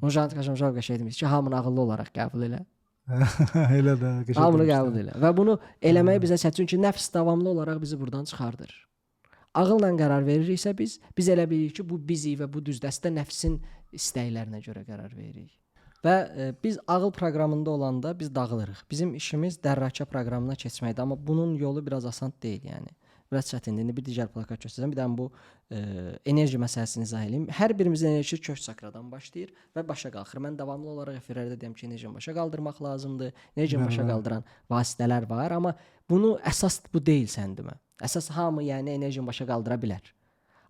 O Janət Qaşamşov qəşəng demiş ki, hamını ağıllı olaraq qəbul elə. Elə də qəşəng. Hamını qəbul elə. Və bunu eləmək bizə çətin, çünki nəfs davamlı olaraq bizi buradan çıxardır. Ağılla qərar veririksə biz elə bilirik ki, bu bizik və bu düzdür. Əslində nəfsin istəklərinə görə qərar veririk. Və biz ağıl proqramında olanda biz dağılırıq. Bizim işimiz dərrakə proqramına keçməkdir, amma bunun yolu biraz asan deyil, yəni. Biraz çətindir. İndi bir digər plakat göstərəcəm. Bir dənə bu enerji məsələsini izah eləyim. Hər birimizin enerjisi kök çakradan başlayır və başa qalxır. Mən davamlı olaraq efirlərdə deyirəm ki, enerjini başa qaldırmaq lazımdır. Enerjini başa qaldıran vasitələr var, amma bunu əsas bu deyil sən demə. Əsas hamı yəni enerjini başa qaldıra bilər.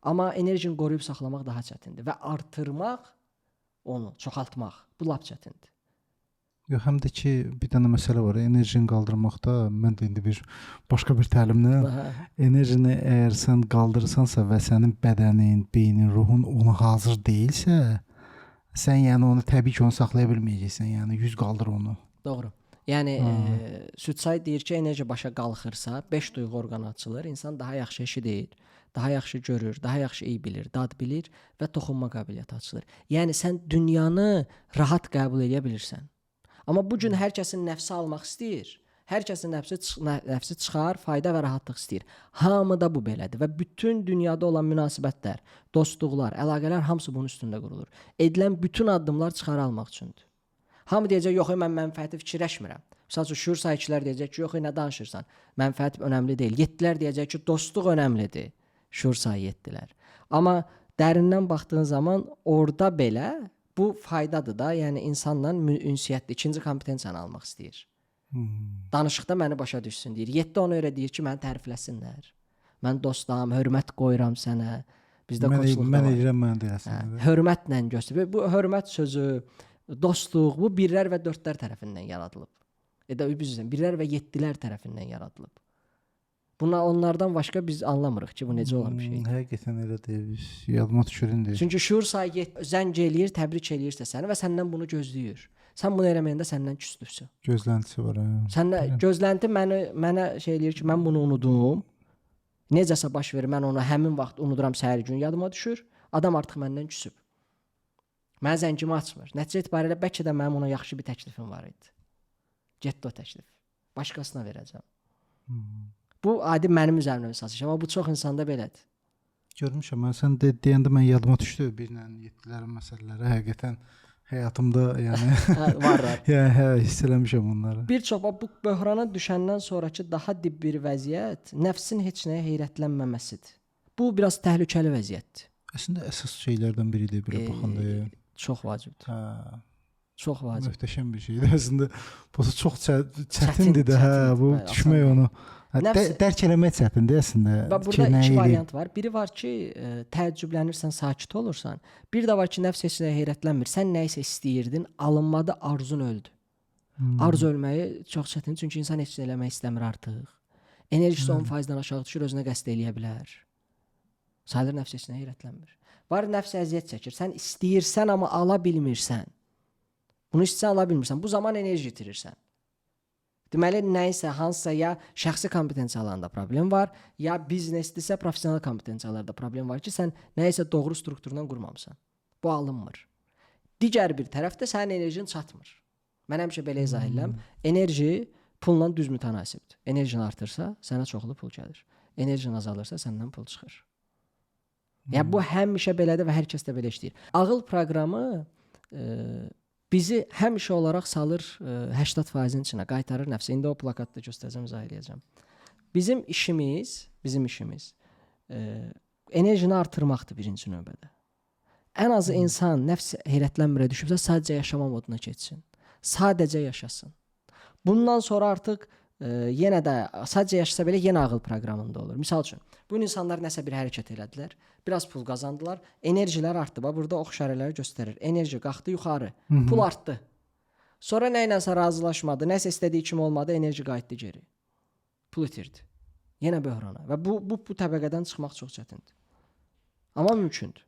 Amma enerjini qoruyub saxlamaq daha çətindir və artırmaq onu, çoxaltmaq bu lap çətindir. Yox, həm də ki, bir dənə məsələ var. Enerjini qaldırmaqda mən də indi bir başqa bir təlimdə enerjini əgər sən qaldırsansa və sənin bədənin, beynin, ruhun ona hazır deyilsə, sən yəni onu təbii ki, onu saxlaya bilməyəcəksən. Yəni yüz qaldır onu. Doğru. Yəni Südçay deyir ki, enerji başa qalxırsa, 5 duyğu orqanı açılır, insan daha yaxşı eşidir, daha yaxşı görür, daha yaxşı iyi bilir, dad bilir və toxunma qabiliyyəti açılır. Yəni sən dünyanı rahat qəbul edə bilirsən. Amma bu gün hər kəsin nəfsi almaq istəyir. Hər kəsin nəfsi çıxar, fayda və rahatlıq istəyir. Hamı da bu belədir və bütün dünyada olan münasibətlər, dostluqlar, əlaqələr hamısı bunun üstündə qurulur. Edilən bütün addımlar çıxar almaq üçündür. Hamı deyəcək, yox, mən mənfəəti fikirləşmirəm. Məsəl üçün, şuur sayıçılar deyəcək ki, yox, nə danışırsan? Mənfəət önəmli deyil. Yeddilər deyəcək ki, dostluq önəmlidir. Şuur sayı yeddilər. Amma dərindən baxdığın zaman orada belə bu faydadır da, yəni insanla ünsiyyətli ikinci kompetensiyanı almaq istəyir. Danışıqda məni başa düşsün deyir. 7 ona görə deyir ki, məni tərifləsinlər. Mən dostam, hörmət qoyuram sənə. Bizdə koçluqda mən eləyirəm, mən də eləsin. Hə, hörmətlə göstərir. Bu hörmət sözü, dostluq, bu birlər və dördlər tərəfindən yaradılıb. Ya da üzr, birlər və yeddilər tərəfindən yaradılıb. Buna onlardan başqa biz anlamırıq ki, bu necə olan bir şeydir. Həqiqətən elədir. Biz yadıma düşür indi. Çünki şuur sayı zəng eləyir, təbrik eləyirsə səni və səndən bunu gözləyir. Sən bunu eləməyəndə səndən küslübsə. Gözləntisi var, hə. Səndən gözlənti mənə şey eləyir ki, mən bunu unudum. Necəsə baş verir, mən onu həmin vaxt unuduram, səhər gün yadıma düşür. Adam artıq məndən küsüb. Mən zəngimi açmır. Nəticə etibarilə bəlkə də mənim ona yaxşı bir təklifim var idi. Getdi o təklif. Başqasına verəcəm. Bu adi mənim üzərimdə əsas iş, amma bu çox insanda belədir. Görmüşəm mən sən deyəndə mən yadıma düşdü 1-lə 7-lərin məsələləri həqiqətən həyatımda, yəni hə, var. Yəni hə, hiss eləmişəm onları. Bir çox bu böhrana düşəndən sonrakı daha dib bir vəziyyət nəfsin heç nəyə heyrətlənməməsidir. Bu biraz təhlükəli vəziyyətdir. Əslində əsas şeylərdən biridir belə baxanda. Çox vacibdir. Hə. Çox vacib. Möhtəşəm bir şeydir əslində. Bu çox çətindir də, hə, bu düşmək onu. Nəfs... Dərk eləmək çətindir əslində. Və burada iki variant var. Biri var ki, təəccüblənirsən, sakit olursan. Bir də var ki, nəfs heç nəyə heyrətlənmir. Sən nəyisə istəyirdin, alınmadı, arzun öldü. Arzu ölməyi çox çətindir, çünki insan heç nə eləmək istəmir artıq. Enerjisi 10%-dən aşağı düşür, özünə qəsd eləyə bilər. Sayılır nəfs heç nəyə heyrətlənmir. Var nəfs əziyyət çəkir. Sən istəyirsən, amma ala bilmirsən. Bunu istəsən ala bilmirsən. Bu zaman enerji itirirsən. Deməli, nəyisə, hansısa ya şəxsi kompetensiyalarında problem var, ya biznesdirsə professional kompetensiyalarda problem var ki, sən nəyisə doğru strukturdan qurmamısan. Bu alınmır. Digər bir tərəfdə sənin enerjin çatmır. Mən həmişə belə izah edirəm. Enerji pulla düz mütənasibdir. Enerjin artırsa, sənə çoxlu pul gəlir. Enerjin azalırsa, səndən pul çıxır. Yəni bu həmişə belədir və hər kəs də belə işləyir. Ağıl proqramı bizi həmişə olaraq salır 80%-in içinə, qaytarır nəfsə. İndi o plakatda göstərəcəm, izah eləyəcəm. Bizim işimiz enerjini artırmaqdır birinci növbədə. Ən azı insan nəfs heyrətlənmirə düşübsə, sadəcə yaşama moduna keçsin. Sadəcə yaşasın. Bundan sonra artıq yenə də sadəcə yaşasa belə yenə ağıl proqramında olur. Misal üçün, bu insanlar nəsə bir hərəkət elədilər, biraz pul qazandılar, enerjilər artdı. Bax, burada ox işarələri göstərir. Enerji qalxdı yuxarı, pul artdı. Sonra nə ilənsə razılaşmadı, nəsə istədiyi kimi olmadı, enerji qayıtdı geri. Pul itirdi. Yenə böhrana. Və bu təbəqədən çıxmaq çox çətindir. Amma mümkündür.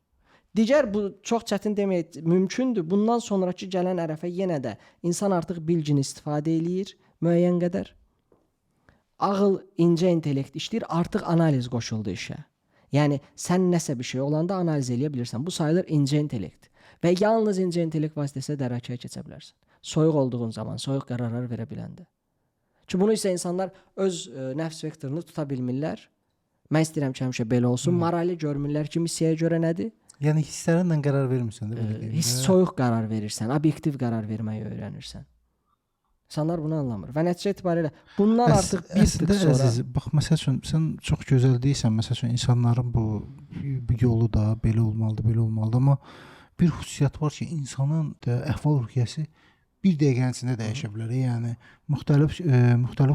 Digər bu çox çətin deməyək, mümkündür. Bundan sonrakı gələn ərəfə yenə də insan artıq bilgini istifadə eləyir müəyyən qədər. Ağıl, incə intellekt işləyir, artıq analiz qoşuldu işə. Yəni, sən nəsə bir şey olanda analiz eləyə bilirsən. Bu sayılır incə intellekt. Və yalnız incə intellekt vasitəsilə dərakəyə keçə bilərsən. Soyuq olduğun zaman, soyuq qərarlar verə biləndə. Ki, bunu isə insanlar öz nəfs vektorunu tuta bilmirlər. Mən istəyirəm ki, həmişə belə olsun. Morali görmürlər ki, missiyaya görə nədir? Yəni, hisslərinlə qərar vermirsən də belə deyim. Hiss soyuq qərar verirsən, obyektiv qərar verməyi öyrənirsən. İnsanlar bunu anlamır. Və nəticə etibarilə bundan artıq bir tık sonra... Əziz, bax, məsəl üçün, sən çox gözəl deyirsən, məsəl üçün, insanların bu yolu da belə olmalıdır, belə olmalıdır, amma bir xüsusiyyət var ki, insanın əhval-ruhiyyəsi bir dəqiqənin içində dəyişə bilər. Yəni, müxtəlif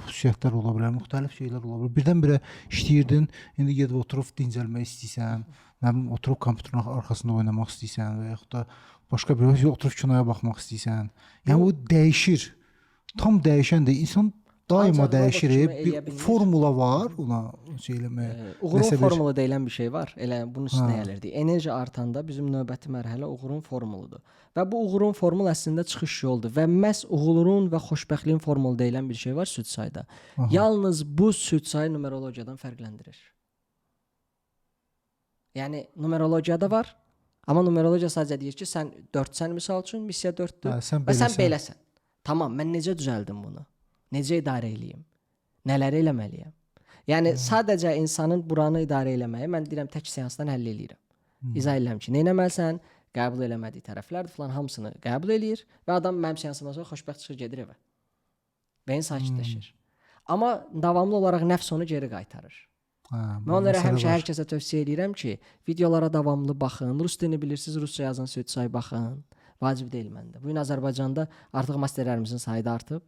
xüsusiyyətlər ola bilər, müxtəlif şeylər ola bilər. Birdən-birə işləyirdin, indi gedib oturub dincəlmək istəyirsən, nə bilim, oturub kompüterin arxasında oynamaq istəyirsən və yaxud da başqa bir oturub kinoya baxmaq istəyirsən. Yəni, o dəyişir. Tam dəyişəndir. İnsan daima dəyişir. Bir formula var ona şey eləməyə. Uğurun formulu deyilən bir şey var. Elə bunun üstünə gəlirdik. Enerji artanda bizim növbəti mərhələ uğurun formuludur. Və bu uğurun formulu əslində çıxış yoldur. Və məhz uğurun və xoşbəxtliyin formulu deyilən bir şey var südsayda. Yalnız bu südsayı numerologiyadan fərqləndirir. Yəni numerologiyada var. Amma numerologiya sadəcə deyir ki, sən 4-sən misal üçün, missiya 4-dür və sən beləsən. Tamam, mən necə düzəldim bunu? Necə idarə eləyim? Nələri eləməliyəm? Yəni, sadəcə insanın buranı idarə eləməyi, mən deyirəm, tək seansdan həll eləyirəm. İzah eləyirəm ki, nə eləməlisən, qəbul eləmədiyi tərəflərdir filan, hamısını qəbul eləyir və adam mənim seansımdan sonra xoşbəxt çıxır, gedir evə. Beyin sakitləşir. Amma davamlı olaraq nəfs onu geri qaytarır. Mən onlara həmişə hər kəsə tövsiyə eləyirəm ki, videolara davamlı baxın, rus dilini bilirsiniz, rusca yazın, südsay baxın. Vacib deyil məndə. Bugün Azərbaycanda artıq masterlərimizin sayı da artıb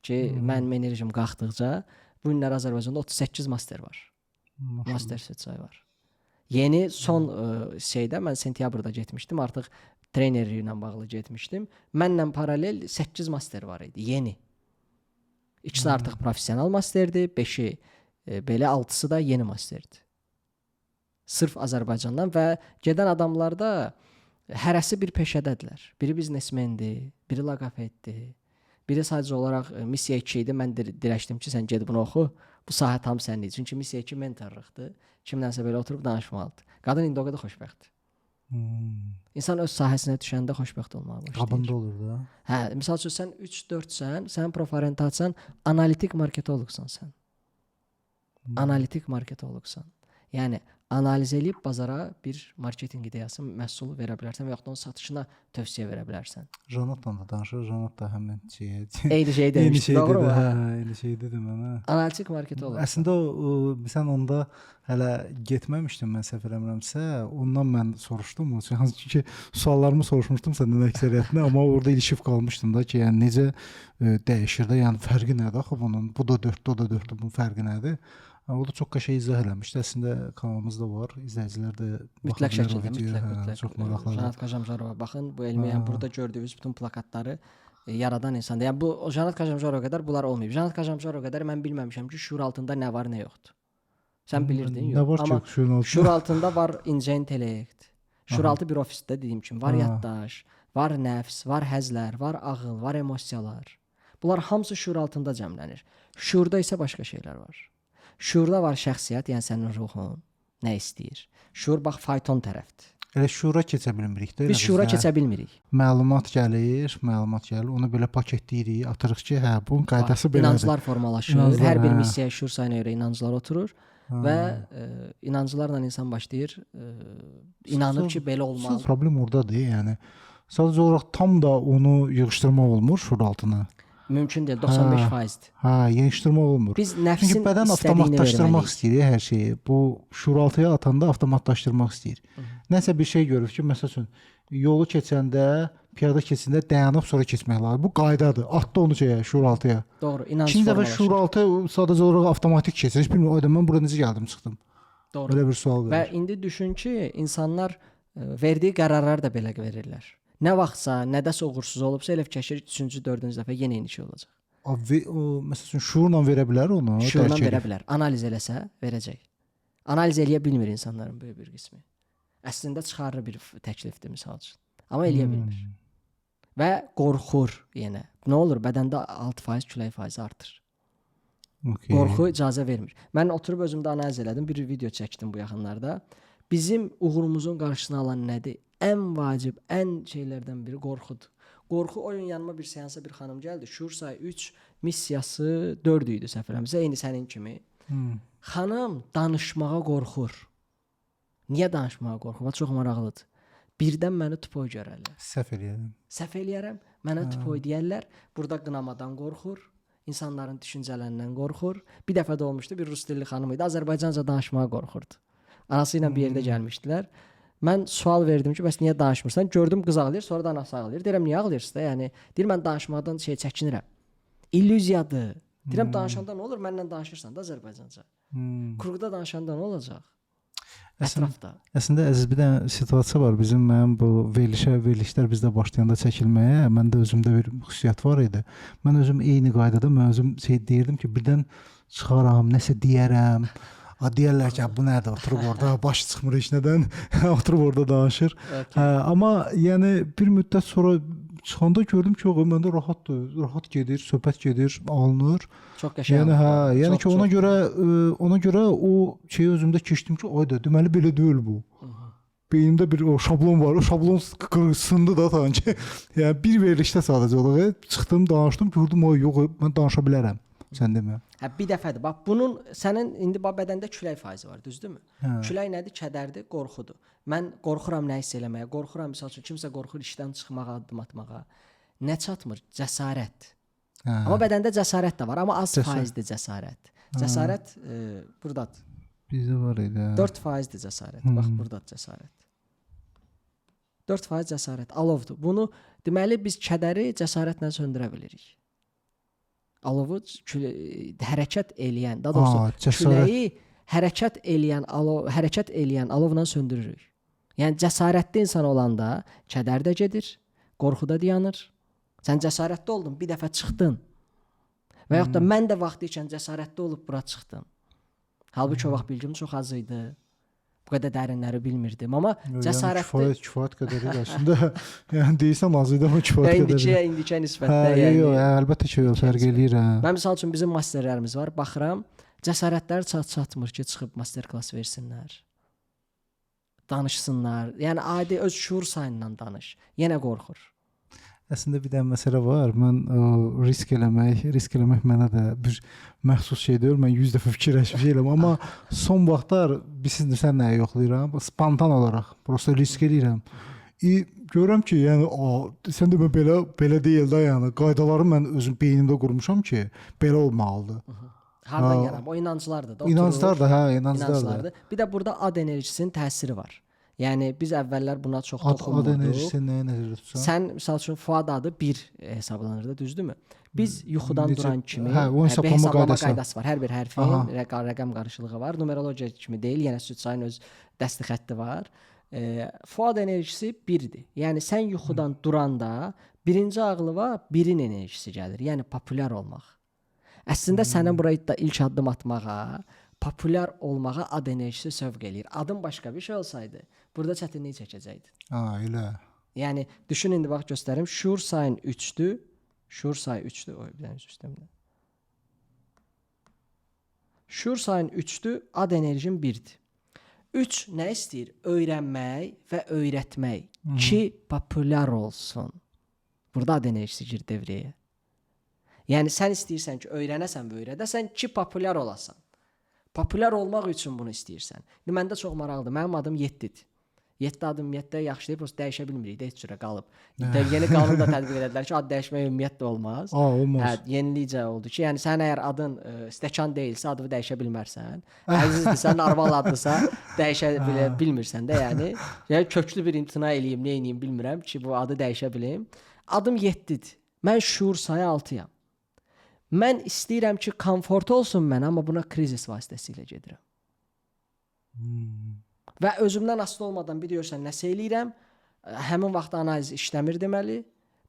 ki, mənim enerjim qalxdıqca bu günlər Azərbaycanda 38 master var. Master südsay var. Yeni son şeydə mən sentyabrda getmişdim, artıq trenerlik ilə bağlı getmişdim. Mənlə paralel 8 master var idi, yeni. İkisi artıq professional masterdir, 5-i belə 6-sı da yeni masterdir. Sırf Azərbaycandan və gedən adamlar da hərəsi bir peşədədirlər. Biri biznesmendir, biri loqopeddir, biri sadəcə olaraq missiya 2 idi. Mən dirəşdim ki, sən get bunu oxu. Bu sahə tam sənindir. Çünki missiya 2 mentorluqdur. Kimlənsə belə oturub danışmalıdır. Qadın indi o qədər xoşbəxtdir. İnsan öz sahəsinə düşəndə xoşbəxt olmağa başlayır. Qabında olur da. Hə, misal üçün sən 3-4-sən, sənin proforientasiyan analitik marketoloqsan sən. Analitik marketoloqsan. Yəni analiz eləyib bazara bir marketinq ideyası, məhsul verə bilərsən və yaxud da onun satışına tövsiyə verə bilərsən. Janatla da danışır. Janat da həmin şeyə. Eyni şey demişdi, şey doğru dedi, mu? Hə, eyni şey dedi mənə. Analitik marketoloq. Əslində o, sən onda hələ getməmişdin, mən səhv eləmirəmsə, ondan mən soruşdum. Hansı ki suallarımı soruşmuşdum səndən əksəriyyətini, amma orada ilişib qalmışdım da ki, yəni necə dəyişir də, yəni fərqi nədir axı bunun? Bu da 4-dür, o da 4-dür, bunun fərqi nədir? O da çox qəşəng izah eləmişdi. Əslində kanalımızda var. İzləyicilər də mütləq şəkildə, videoya, mütləq. Çox maraqlıdır. Janat Qajamjarova baxın, bu elmi, yəni burada gördüyünüz bütün plakatları yaradan insandır. Yəni bu Janat Qajamjarova qədər bunlar olmayıb. Janat Qajamjarova qədər mən bilməmişəm ki, şuur altında nə var, nə yoxdur. Sən bilirdin, yox. Nə var ki, şuur altında? Şuur altında var incə intellekt. Şuur altı bir ofisdə dediyim kimi var yaddaş, var nəfs, var həzlər, var ağıl, var emosiyalar. Bunlar hamısı şuur altında cəmlənir. Şuurda isə başqa şeylər var. Şuurda var şəxsiyyət, yəni sənin ruhun nə istəyir. Şuur bax fayton tərəfdir. Elə şuura keçə bilmirik də. Biz şuura keçə bilmirik. Məlumat gəlir, onu belə paketləyirik, atırıq ki, hə, bunun qaydası belədir. İnanclar formalaşır. İnanclar, hər bir missiyaya şuur sayına görə inanclar oturur və inanclarla insan başlayır, inanır ki, belə olmalıdır. Problem ordadır, yəni. Sadəcə olaraq tam da onu yığışdırmaq olmur şuur altına. Mümkün deyil, 95%-dir. Hə, yığışdırmaq olmur. Biz nəfsin Çünki bədən avtomatlaşdırmaq istəyir hər şeyi. Bu şuuraltıya atanda avtomatlaşdırmaq istəyir. Nəsə bir şey görür ki, məsəl üçün yolu keçəndə, piyada keçəndə dayanıb sonra keçmək lazımdır. Bu qaydadır. Atdı onu şeyə, şuuraltıya. Doğru, inanc İkinci dəfə formalaşır. şuuraltı sadəcə olaraq avtomatik keçir. Heç bilmir, ayda mən bura necə gəldim, çıxdım. Doğru. Belə bir sual verir. Və indi düşün ki, insanlar verdiyi qərarları da belə verirlər. Nə vaxtsa, nədəsə uğursuz olubsa, elə fikirləşir 3-cü, 4-cü dəfə yenə eyni şey olacaq. O, məsəl üçün şuurla verə bilər onu, Şuurla verə bilər. Analiz eləsə verəcək. Analiz eləyə bilmir insanların böyük bir qismi. Əslində çıxarır bir təklifdir misal üçün. Amma eləyə bilmir. Və qorxur yenə. Nə olur? Bədəndə 6% külək faizi artır. Okay. Qorxu icazə vermir. Mən oturub özümdə analiz elədim, bir video çəkdim bu yaxınlarda. Bizim uğurumuzun qarşısını alan nədir? Ən vacib, ən şeylərdən biri qorxudur. Qorxu o gün yanıma bir seansa bir xanım gəldi. Şuur sayı 3, missiyası 4 idi səhv eləmirəmsə, eyni sənin kimi. Xanım danışmağa qorxur. Niyə danışmağa qorxur? Bax, çox maraqlıdır. Birdən məni tupoy görərlər. Səhv eləyərəm. Səhv eləyərəm. Mənə tupoy deyərlər. Burada qınamadan qorxur. İnsanların düşüncələrindən qorxur. Bir dəfə də olmuşdu, bir rus dilli xanım idi. Azərbaycanca danışmağa qorxurdu. Anası ilə bir yerdə gəlmişdilər. Mən sual verdim ki, bəs niyə danışmırsan? Gördüm qız ağlayır, sonra da anası ağlayır. Deyirəm, niyə ağlayırsınız da? Yəni, deyir, mən danışmaqdan çəkinirəm. İllüziyadır. Deyirəm, danışanda nə olur? Mənlə danışırsan da Azərbaycanca. Kurğuda danışanda nə olacaq? Ətrafda. Əslində əziz bir dənə situasiya var. Bizim mənim bu verilişlər bizdə başlayanda çəkilməyə, məndə özümdə bir xüsusiyyət var idi. Mən özüm eyni qaydada mən özüm şey deyirdim ki, birdən çıxaram, nəsə deyərəm. Deyərlər ki, bu nədir? Oturub orada baş çıxmır heç nədən. Oturub orada danışır. Okay. Hə, amma yəni bir müddət sonra çıxanda gördüm ki, yox, məndə rahatdır. Rahat gedir, söhbət gedir, alınır. Çox qəşəng. Yəni hə, yəni çox, ki ona görə ona görə o şeyi özümdə keçdim ki, ayda, deməli belə deyil bu. Beynimdə bir o şablon var. O şablon sındı da sanki. Yəni bir verilişdə sadəcə olaraq çıxdım, danışdım, gördüm, ay yox, mən danışa bilərəm. Sən demə. Hə, bir dəfədir. Bax, bunun sənin indi bax bədəndə külək faizi var, düzdürmü? Hə. Külək nədir? Kədərdir, qorxudur. Mən qorxuram nə hiss eləməyə, qorxuram misal üçün kimsə qorxur işdən çıxmağa, addım atmağa. Nə çatmır? Cəsarət. Hə. Amma bədəndə cəsarət də var, amma az faizdir cəsarət. Cəsarət burdadır. Bizdə var idi. 4%-dir cəsarət. Bax, burdadır cəsarət. 4% cəsarət alovdur. Bunu deməli biz kədəri cəsarətlə söndürə bilirik. Alovu hərəkət eləyən, daha doğrusu cəsarət. küləyi hərəkət eləyən alov, hərəkət eləyən alovla söndürürük. Yəni cəsarətli insan olanda kədər də gedir, qorxu da dayanır. Sən cəsarətli oldun, bir dəfə çıxdın. Və yaxud da mən də vaxtı ikən cəsarətli olub bura çıxdım. Halbuki o vaxt bilgim çox az idi. Bu qədər dərinləri bilmirdim, amma cəsarətli yəni, kifayət qədər idi əslində. Yəni deyirsən az idi, amma kifayət qədər. İndikiyə nisbətdə yəni. Yox, əlbəttə ki, yox, fərq eləyir hə. Mən məsəl üçün bizim masterlərimiz var, baxıram, cəsarətləri çatmır ki, çıxıb master klass versinlər. Danışsınlar. Yəni adi öz şuur sayından danış. Yenə qorxur. Əslində bir dənə məsələ var. Mən o risk eləmək mənə də bir məxsus şey deyil. Mən 100 dəfə fikirləşmiş şeyəm, amma son vaxtlar bilirsiniz sən nəyi yoxlayıram? Spontan olaraq prosta risk eləyirəm. Görürəm ki, yəni sən demə belə deyil də, yəni qaydaları mən özüm beynimdə qurmuşam ki, belə olmalıdır. Hardan gələm? O inanclardır da. İnanclar da, hə, inanclardır. Bir də burada ad enerjisinin təsiri var. Yəni biz əvvəllər buna çox toxunmurduq. Ad enerjisi nəyə nəzərdə tutsan? Sən məsəl üçün Fuad adı 1 hesablanır da, düzdürmü? Biz yuxudan duran kimi hə, o hesablama qaydası var. Hər bir hərfin rəqəm qarışıqlığı var. Numerologiya kimi deyil, yenə Südçayın öz dəsti xətti var. Fuad enerjisi 1-dir. Yəni sən yuxudan duranda birinci ağlıva 1-in enerjisi gəlir. Yəni populyar olmaq. Əslində sənin bura ilk addım atmağa, populyar olmağa ad enerjisi sövq eləyir. Adın başqa bir şey olsaydı, burada çətinlik çəkəcəkdi. Ha, elə. Yəni düşün indi bax göstərim. Şuur sayın 3-dür. Şuur sayı 3-dür. Oy, bir dənə sistemdə. Şuur sayın 3-dür, ad enerjin 1-dir. 3 nə istəyir? Öyrənmək və öyrətmək ki, populyar olsun. Burada ad enerjisi gir devrəyə. Yəni sən istəyirsən ki, öyrənəsən və öyrədəsən ki, populyar olasan. Populyar olmaq üçün bunu istəyirsən. İndi məndə çox maraqlıdır. Mənim adım 7-dir. 7 adım ümumiyyətlə yaxşı deyil, prosta dəyişə bilmirik də, heç cürə qalıb. Yeni qanun da tətbiq elədilər ki, ad dəyişmək ümumiyyətlə olmaz. Olmaz. Hə, yenilikcə oldu ki, yəni sən əgər adın stəkan deyilsə, adını dəyişə bilmərsən. Əzizdirsə, normal adlısa, dəyişə bilmirsən də, yəni. Yəni köklü bir imtina eləyim, nə eləyim bilmirəm ki, bu adı dəyişə bilim. Adım 7-dir. Mən şuur sayı 6-yam. Mən istəyirəm ki, komfort olsun mənə, amma buna krizis vasitəsilə gedirəm. Və özümdən asılı olmadan bir deyirsən, nəsə eləyirəm, həmin vaxt analiz işləmir deməli.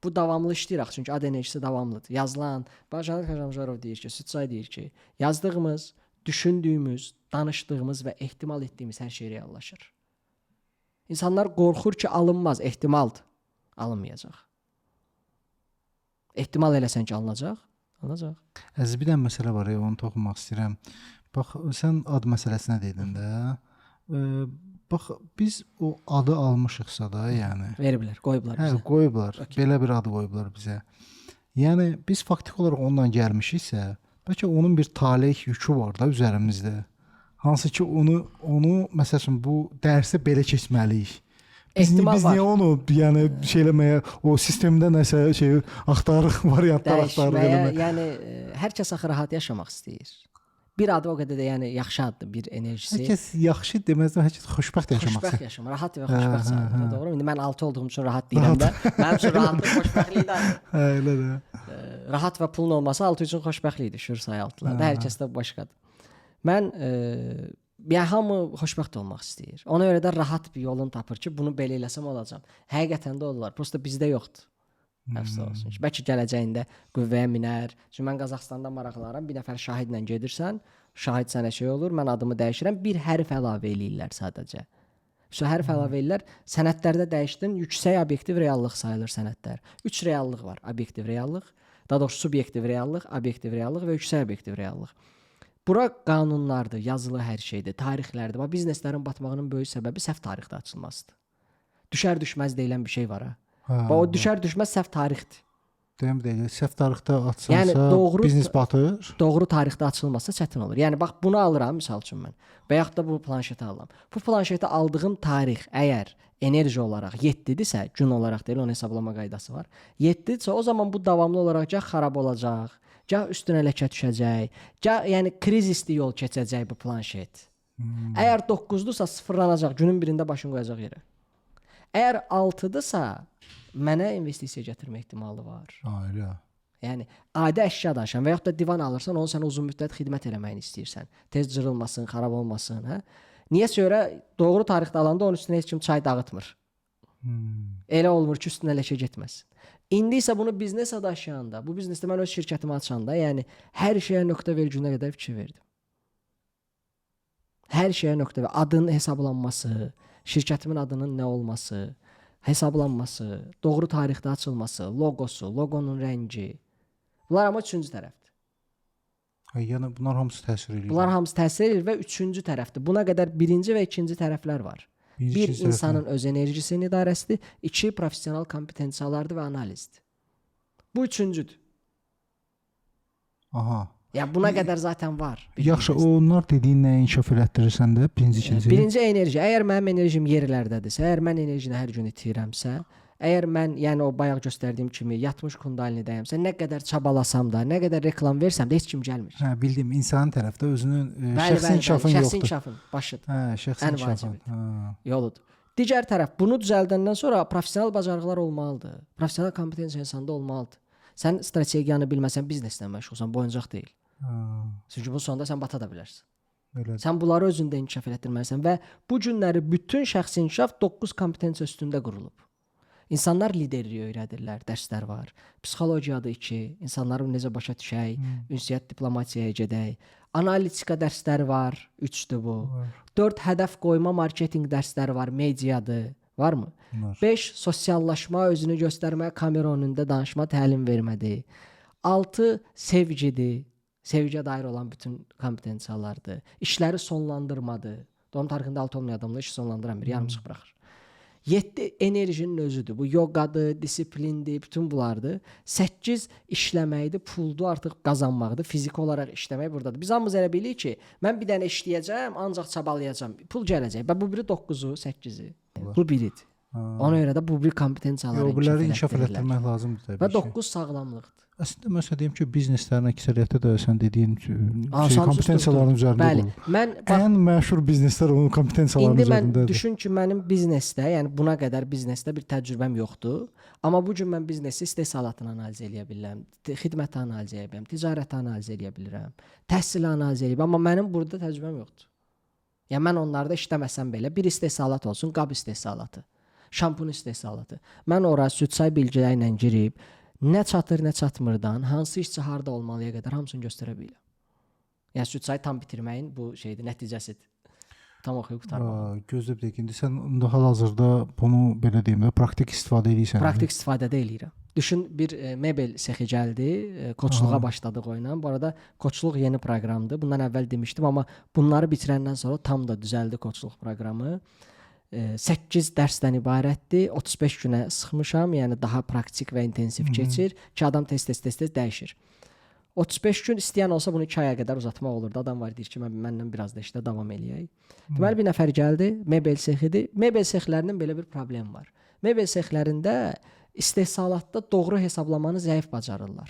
Bu davamlı işləyir axı, çünki ad enerjisi davamlıdır. Yazılan, Bajan Kajamjarov deyir ki, Südçay deyir ki, yazdığımız, düşündüyümüz, danışdığımız və ehtimal etdiyimiz hər şey reallaşır. İnsanlar qorxur ki, alınmaz, ehtimaldır, alınmayacaq. Ehtimal eləsən ki, alınacaq. Alınacaq. Əziz, bir dənə məsələ var, onu toxunmaq istəyirəm. Bax, sən ad məsələsinə dedin də. Bax, biz o adı almışıqsa da, yəni. Veriblər, qoyublar bizə. Hə, qoyublar. Okay. Belə bir ad qoyublar bizə. Yəni, biz faktiki olaraq onunla gəlmişiksə, bəlkə onun bir taleh yükü var da üzərimizdə. Hansı ki, onu məsəl üçün, bu dərsi belə keçməliyik. Biz niyə onu, yəni şey eləməyə, o sistemdə nəsə şey axtarırıq, variantlar axtarırıq eləməyə. Yəni hər kəs axı rahat yaşamaq istəyir. Bir adı o qədər də yəni yaxşı addır, bir enerjisi. Hər kəs yaxşı deməzdən, hər kəs xoşbəxt yaşamaq istəyir. Xoşbəxt yaşamaq, rahat və xoşbəxt sayılır, doğru? İndi mən 6 olduğum üçün rahat deyirəm də. Mənim üçün rahatlıq xoşbəxtlik də. Hə, elə də. Rahat və pulun olması 6 üçün xoşbəxtlikdir, şuur sayı 6-larda. Hər kəsdə başqadır. Mən yəni hamı xoşbəxt olmaq istəyir. Ona görə də rahat bir yolunu tapır ki, bunu belə eləsəm olacam. Həqiqətən də olurlar. Prosta bizdə yoxdur. Əfsus olsun ki, bəlkə gələcəyində qüvvəyə minər. Çünki mən Qazaxıstanda maraqlanıram. Bir nəfər şahidlə gedirsən, şahid sənə şey olur, mən adımı dəyişirəm, bir hərf əlavə eləyirlər sadəcə. Şu hərf əlavə eləyirlər. Sənədlərdə dəyişdin, yüksək obyektiv reallıq sayılır sənədlər. 3 reallıq var. Obyektiv reallıq, daha doğrusu subyektiv reallıq, obyektiv reallıq və yüksək obyektiv reallıq. Bura qanunlardır, yazılı hər şeydir, tarixlərdir. Bax, bizneslərin batmağının böyük səbəbi səhv tarixdə açılmasıdır. Düşər-düşməz deyilən bir şey var ha. Bax, o düşər-düşməz səhv tarixdir. Deyəm deyil, səhv tarixdə açsansa, yəni, doğru, biznes batır. Doğru tarixdə açılmasa çətin olur. Yəni bax, bunu alıram misal üçün mən. Və yaxud da bu planşeti alıram. Bu planşeti aldığım tarix əgər enerji olaraq 7-dirsə, gün olaraq deyil, onun hesablama qaydası var. 7-dirsə, o zaman bu davamlı olaraq gah xarab olacaq, gah üstünə ləkə düşəcək, gah yəni krizisli yol keçəcək bu planşet. Əgər 9-dursa sıfırlanacaq, günün birində başını qoyacaq yerə. Əgər 6-dırsa, mənə investisiya gətirmə ehtimalı var. Elə. Yəni adi əşya daşıyan və yaxud da divan alırsan, onun sənə uzun müddət xidmət eləməyini istəyirsən. Tez cırılmasın, xarab olmasın, hə? Niyəsə görə doğru tarixdə alanda onun üstünə heç kim çay dağıtmır. Elə olmur ki, üstünə ləkə getməsin. İndi isə bunu biznesə daşıyanda, bu biznesdə mən öz şirkətimi açanda, yəni hər şeyə nöqtə vergünə qədər fikir verdim. Hər şeyə nöqtə və adın hesablanması, şirkətimin adının nə olması, hesablanması, doğru tarixdə açılması, loqosu, loqonun rəngi. Bunlar amma üçüncü tərəfdir. Ay, yəni bunlar hamısı təsir eləyir. Bunlar hamısı təsir eləyir və üçüncü tərəfdir. Buna qədər birinci və ikinci tərəflər var. Birinci, Bir, ikinci tərəflər. insanın öz enerjisinin idarəsidir. İki, professional kompetensiyalardır və analizdir. Bu üçüncüdür. Aha. Yəni buna qədər zaten var. Bir Yaxşı, biznesdə. onlar dediyin nəyə inkişaf elətdirirsən də? Birinci, ikinci. Birinci enerji. Əgər mənim enerjim yerlərdədirsə, əgər mən enerjini hər gün itirirəmsə, əgər mən, yəni o bayaq göstərdiyim kimi yatmış kundalinidəyəmsə, nə qədər çabalasam da, nə qədər reklam versəm də heç kim gəlmir. Hə, bildim. İnsanın tərəfdə özünün Bəli, şəxsi bəli, inkişafın bəli. Şəxsi yoxdur. inkişafın başıdır, Hə, şəxsi Ən inkişafın. vacibidir. Hə. Yoludur. Digər tərəf, bunu düzəldəndən sonra professional bacarıqlar olmalıdır. Professional kompetensiya insanda olmalıdır. Sən strategiyanı bilməsən bizneslə məşğulsan, bu oyuncaq deyil. Hə, Çünki bunun sonunda sən bata da bilərsən. Elədir. Sən bunları özündə inkişaf elətdirməlisən və bu günləri bütün şəxsi inkişaf 9 kompetensiya üstündə qurulub. İnsanlar liderliyi öyrədirlər, dərslər var. Psixologiyadır 2, insanları necə başa düşək, ünsiyyət diplomatiyaya gedək. Analitika dərsləri var, 3-dür bu. Var. 4 hədəf qoyma marketinq dərsləri var, mediadır. Varmı? Var. 5 sosiallaşma, özünü göstərmə, kamera önündə danışma, təlim vermədir. 6 sevgidir. Sevgiyə dair olan bütün kompetensiyalardır. İşləri sonlandırmadır. Doğum tarixində 6 olmayan adamlar işi sonlandıran bir yarımçıq buraxır. 7 enerjinin özüdür. Bu yoqadır, disiplindir, bütün bunlardır. 8 işləməkdir, puldur, artıq qazanmaqdır. Fiziki olaraq işləmək burdadır. Biz hamımız elə bilirik ki, mən bir dənə işləyəcəm, ancaq çabalayacam. Pul gələcək. Və bu biri 9-u, 8-i. Bu biridir. Hə. Ona görə də bu bir kompetensiyaları Yox, bunları inkişaf elətdirirlər. elətdirmək lazımdır təbii Və ki. 9 sağlamlıqdır. Əslində mən sənə deyim ki, bizneslərin əksəriyyəti də sən dediyin Aa, şey, samsız kompetensiyaların üzərində Bəli. qurulur. Mən bax Ən məşhur bizneslər onun kompetensiyalarının İndi mən üzərindədir. düşün ki, mənim biznesdə, yəni buna qədər biznesdə bir təcrübəm yoxdur. Amma bu gün mən biznesi istehsalatını analiz eləyə bilirəm, xidməti analiz eləyə bilirəm, ticarəti analiz eləyə bilirəm, təhsili analiz eləyə bilirəm, amma mənim burada təcrübəm yoxdur. Yəni mən onlarda işləməsəm belə bir istehsalat olsun, qab istehsalatı, şampun istehsalatı. Mən ora süd-say bilgiləri ilə girib nə çatır, nə çatmırdan, hansı işçi harda olmalıya qədər hamısını göstərə bilirəm. Yəni süd-sayı tam bitirməyin bu şeydir, nəticəsidir. Tam oxuyub qurtarmaq. Aa, Gözlə bir dəqiqə. İndi sən indi hal-hazırda bunu belə deyim də praktik istifadə edirsən. Praktik istifadə də eləyirəm. Düşün bir mebel sexi gəldi, koçluğa Aha. başladıq oyla. Bu arada koçluq yeni proqramdır. Bundan əvvəl demişdim, amma bunları bitirəndən sonra tam da düzəldi koçluq proqramı. 8 dərsdən ibarətdir. 35 günə sıxmışam, yəni daha praktik və intensiv keçir ki, adam tez-tez tez-tez dəyişir. 35 gün istəyən olsa bunu 2 aya qədər uzatmaq olurdu. Adam var deyir ki, mən məndən biraz da işlə davam eləyək. Deməli bir nəfər gəldi, mebel sexidir. Mebel sexlərinin belə bir problemi var. Mebel sexlərində istehsalatda doğru hesablamanı zəif bacarırlar.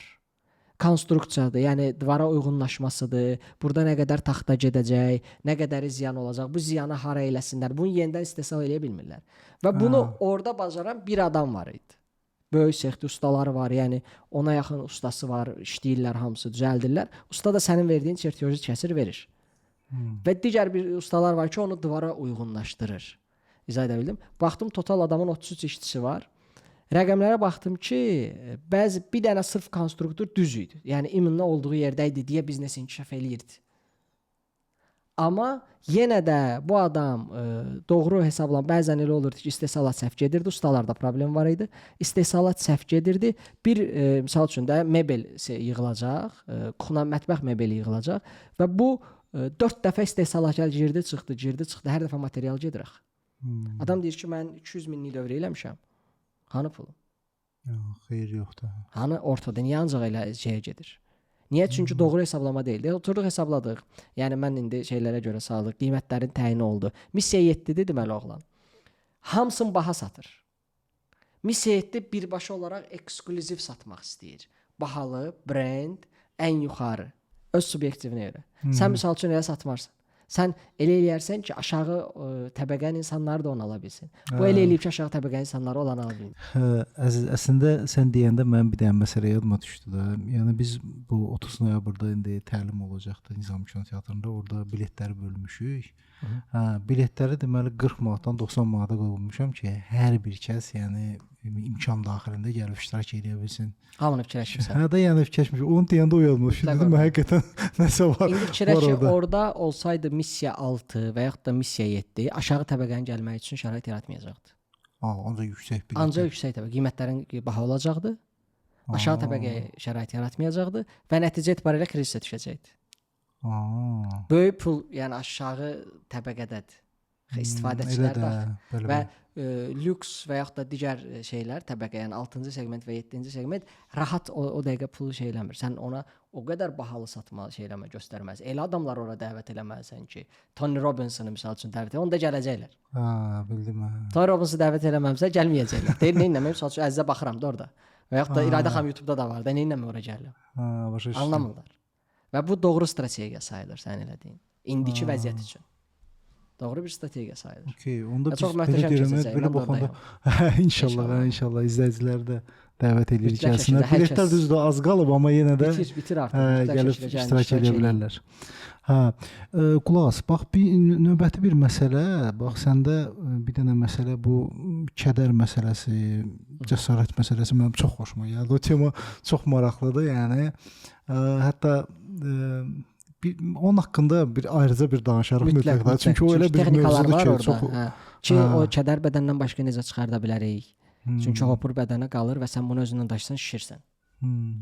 Konstruksiyadır, yəni divara uyğunlaşmasıdır. Burada nə qədər taxta gedəcək, nə qədəri ziyan olacaq, bu ziyanı hara eləsinlər. Bunu yenidən istehsal eləyə bilmirlər. Və bunu Ha. orada bacaran bir adam var idi. Böyük sexdə ustaları var, yəni ona yaxın ustası var, işləyirlər hamısı, düzəldirlər. Usta da sənin verdiyin çertyoju kəsir, verir. Və digər bir ustalar var ki, onu divara uyğunlaşdırır. İzah edə bildim. Baxdım total adamın 33 işçisi var. Rəqəmlərə baxdım ki, bəzi bir dənə sırf konstruktor düz idi. Yəni iminlə olduğu yerdə idi deyə biznes inkişaf eləyirdi. Amma yenə də bu adam doğru hesablan bəzən elə olurdu ki, istehsalat səhv gedirdi, ustalarda problem var idi. İstehsalat səhv gedirdi. Bir misal üçün də mebel yığılacaq, kuxna mətbəx mebeli yığılacaq və bu 4 dəfə istehsalat gəl girdi, çıxdı, girdi, çıxdı. Hər dəfə material gedir axı. Adam deyir ki, mən 200 minlik dövrə eləmişəm. Hanı pulum? Yox, xeyir yoxdur. Hanı ortada? Niyə ancaq elə şeyə gedir? Niyə? Çünki doğru hesablama deyildi. Oturduq hesabladıq. Yəni mən indi şeylərə görə sağlıq, qiymətlərin təyini oldu. Missiya 7-dir deməli oğlan. Hamısını baha satır. Missiya 7 birbaşa olaraq eksklüziv satmaq istəyir. Bahalı, brend, ən yuxarı. Öz subyektivinə görə. Sən misal üçün elə satmarsan. Sən elə eləyərsən ki, aşağı təbəqənin insanları da onu ala bilsin. Bu elə eləyib ki, aşağı təbəqənin insanları olanı ala bilmir. Hə, əziz, əslində sən deyəndə mənim bir dənə məsələ yadıma düşdü də. Yəni biz bu 30 noyabrda indi təlim olacaqdı Nizami Kino Teatrında. Orada biletləri bölmüşük. Hə, biletləri deməli 40 manatdan 90 manata qoymuşam ki, hər bir kəs, yəni imkan daxilində gəlib iştirak edə bilsin. Hamını fikirləşirsən. Hə də yəni fikirləşmişəm. Onu deyəndə o yadıma düşdü. Dedim həqiqətən nəsə var. İndi fikirləş ki, orada olsaydı missiya 6 və yaxud da missiya 7 aşağı təbəqənin gəlməyi üçün şərait yaratmayacaqdı. Ancaq yüksək bilet. Ancaq yüksək təbəqə qiymətlərin baha olacaqdı. Aşağı təbəqəyə şərait yaratmayacaqdı və nəticə etibarilə krizisə düşəcəkdi. Böyük pul, yəni aşağı təbəqədədir. İstifadəçilər də və lüks və yaxud da digər şeylər təbəqə, yəni 6-cı seqment və 7-ci seqment rahat o dəqiqə pulu şey eləmir. Sən ona o qədər bahalı satma şey eləmə, göstərməz. Elə adamlar ora dəvət eləməlisən ki, Tony Robbinsonu misal üçün dəvət elə, onu da gələcəklər. Ha, bildim hə. Tony Robbinsonu dəvət eləməmsə gəlməyəcəklər. Deyir nə etmək, misal üçün Əzizə baxıram da orada. Və yaxud da İradə xanım YouTube-da da var da, nə etmək ora gəlirəm. Ha, başa düşdüm. Anlamırlar. Və bu doğru strategiya sayılır sən elədiyin. İndiki vəziyyət üçün. Doğru bir strategiya sayılır. Okey, onda biz çox belə deyirəm, belə baxanda inşallah, inşallah izləyicilər də dəvət edirik gəlsinlər. Biletlər düzdür az qalıb, amma yenə də bitir artıq. Gəlib iştirak edə bilərlər. Hə, qulaq as, bax bir növbəti bir məsələ, bax səndə bir dənə məsələ bu kədər məsələsi, cəsarət məsələsi mənim çox xoşuma gəldi. O tema çox maraqlıdır, yəni hətta onun haqqında bir ayrıca bir danışarıq mütləq. Çünki o elə bir mövzudur ki, çox ki o kədər bədəndən başqa necə çıxarda bilərik? Çünki o hopur bədənə qalır və sən bunu özündən daşısan, şişirsən.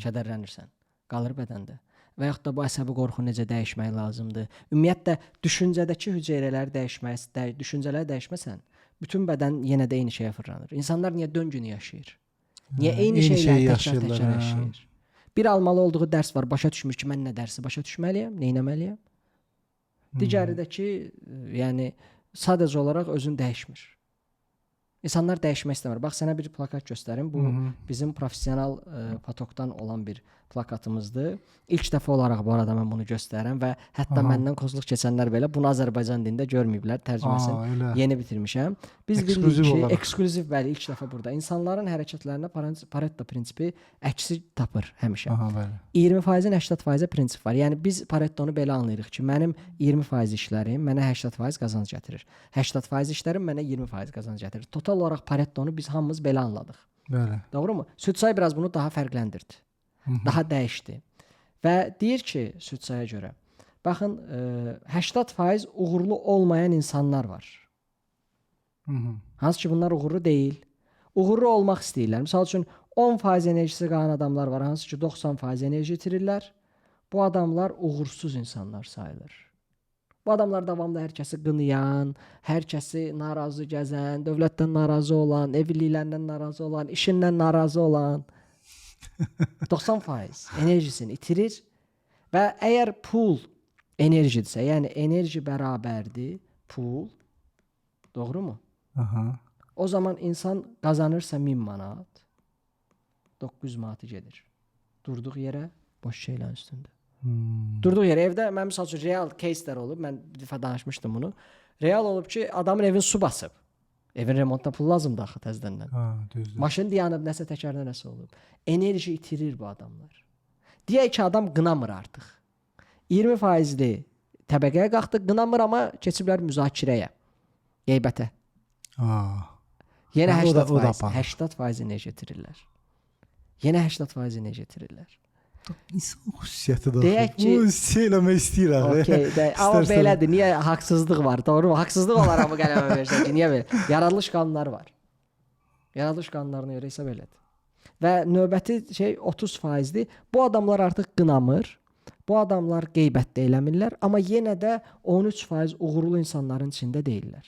Kədərlənirsən. Qalır bədəndə. Və yaxud da bu əsəbi qorxu necə dəyişmək lazımdır? Ümumiyyətlə düşüncədəki hüceyrələri dəyişmək, düşüncələri dəyişməsən, bütün bədən yenə də eyni şeyə fırlanır. İnsanlar niyə döngünü yaşayır? Niyə eyni şeyləri təkrar-təkrar yaşayır? Bir almalı olduğu dərs var, başa düşmür ki, mən nə dərsi başa düşməliyəm, nə etməliyəm. Digəri də ki, yəni sadəcə olaraq özün dəyişmir. İnsanlar dəyişmək istəmir. Bax sənə bir plakat göstərim. Bu bizim professional potokdan olan bir plakatımızdır. İlk dəfə olaraq bu arada mən bunu göstərirəm və hətta məndən kozluq keçənlər belə bunu Azərbaycan dilində görməyiblər. Tərcüməsini yeni bitirmişəm. Biz bildik ki, eksklüziv bəli, ilk dəfə burada insanların hərəkətlərinə Pareto prinsipi əksi tapır həmişə. 20%-in 80%-ə prinsip var. Yəni biz Paretonu belə anlayırıq ki, mənim 20% işlərim mənə 80% qazanc gətirir. 80% işlərim mənə 20% qazanc gətirir. Total olaraq Paretonu biz hamımız belə anladıq. Bəli. Doğrumu? Südsay biraz bunu daha fərqləndirdi. Daha dəyişdi. Və deyir ki, Südsaya görə, baxın, 80% uğurlu olmayan insanlar var. Hansı ki, bunlar uğurlu deyil. Uğurlu olmaq istəyirlər. Misal üçün, 10% enerjisi qalan adamlar var, hansı ki, 90% enerji itirirlər. Bu adamlar uğursuz insanlar sayılır. Bu adamlar davamlı hər kəsi qınayan, hər kəsi narazı gəzən, dövlətdən narazı olan, evliliklərindən narazı olan, işindən narazı olan 90% enerjisini itirir və əgər pul enerjidirsə, yəni enerji bərabərdir pul, doğrumu? Aha. O zaman insan qazanırsa 1000 manat, 900 manatı gedir. Durduğu yerə boş şeylərin üstündə. Durduğu yerə evdə, mən misal üçün real caselər olub, mən bir dəfə danışmışdım bunu. Real olub ki, adamın evin su basıb. Evin remontuna pul lazımdır axı təzdəndən. Ha, düzdür. Maşın dayanıb, nəsə təkərdə nəsə olub. Enerji itirir bu adamlar. Deyək ki, adam qınamır artıq. 20%li təbəqəyə qalxdı, qınamır, amma keçiblər müzakirəyə, qeybətə. Yenə 80%, 80% enerji itirirlər. Yenə 80% enerji itirirlər. İnsan xüsusiyyəti də. Deyək ki, bu şey eləmək istəyir axı. Okey, amma belədir. Niyə haqsızlıq var? Doğru mu? Haqsızlıq olaraq bu qələmə versən ki, niyə belə? Yaradılış qanunları var. Yaradılış qanunlarına görə isə belədir. Və növbəti şey 30%-dir. Bu adamlar artıq qınamır. Bu adamlar qeybət də eləmirlər, amma yenə də 13% uğurlu insanların içində deyillər.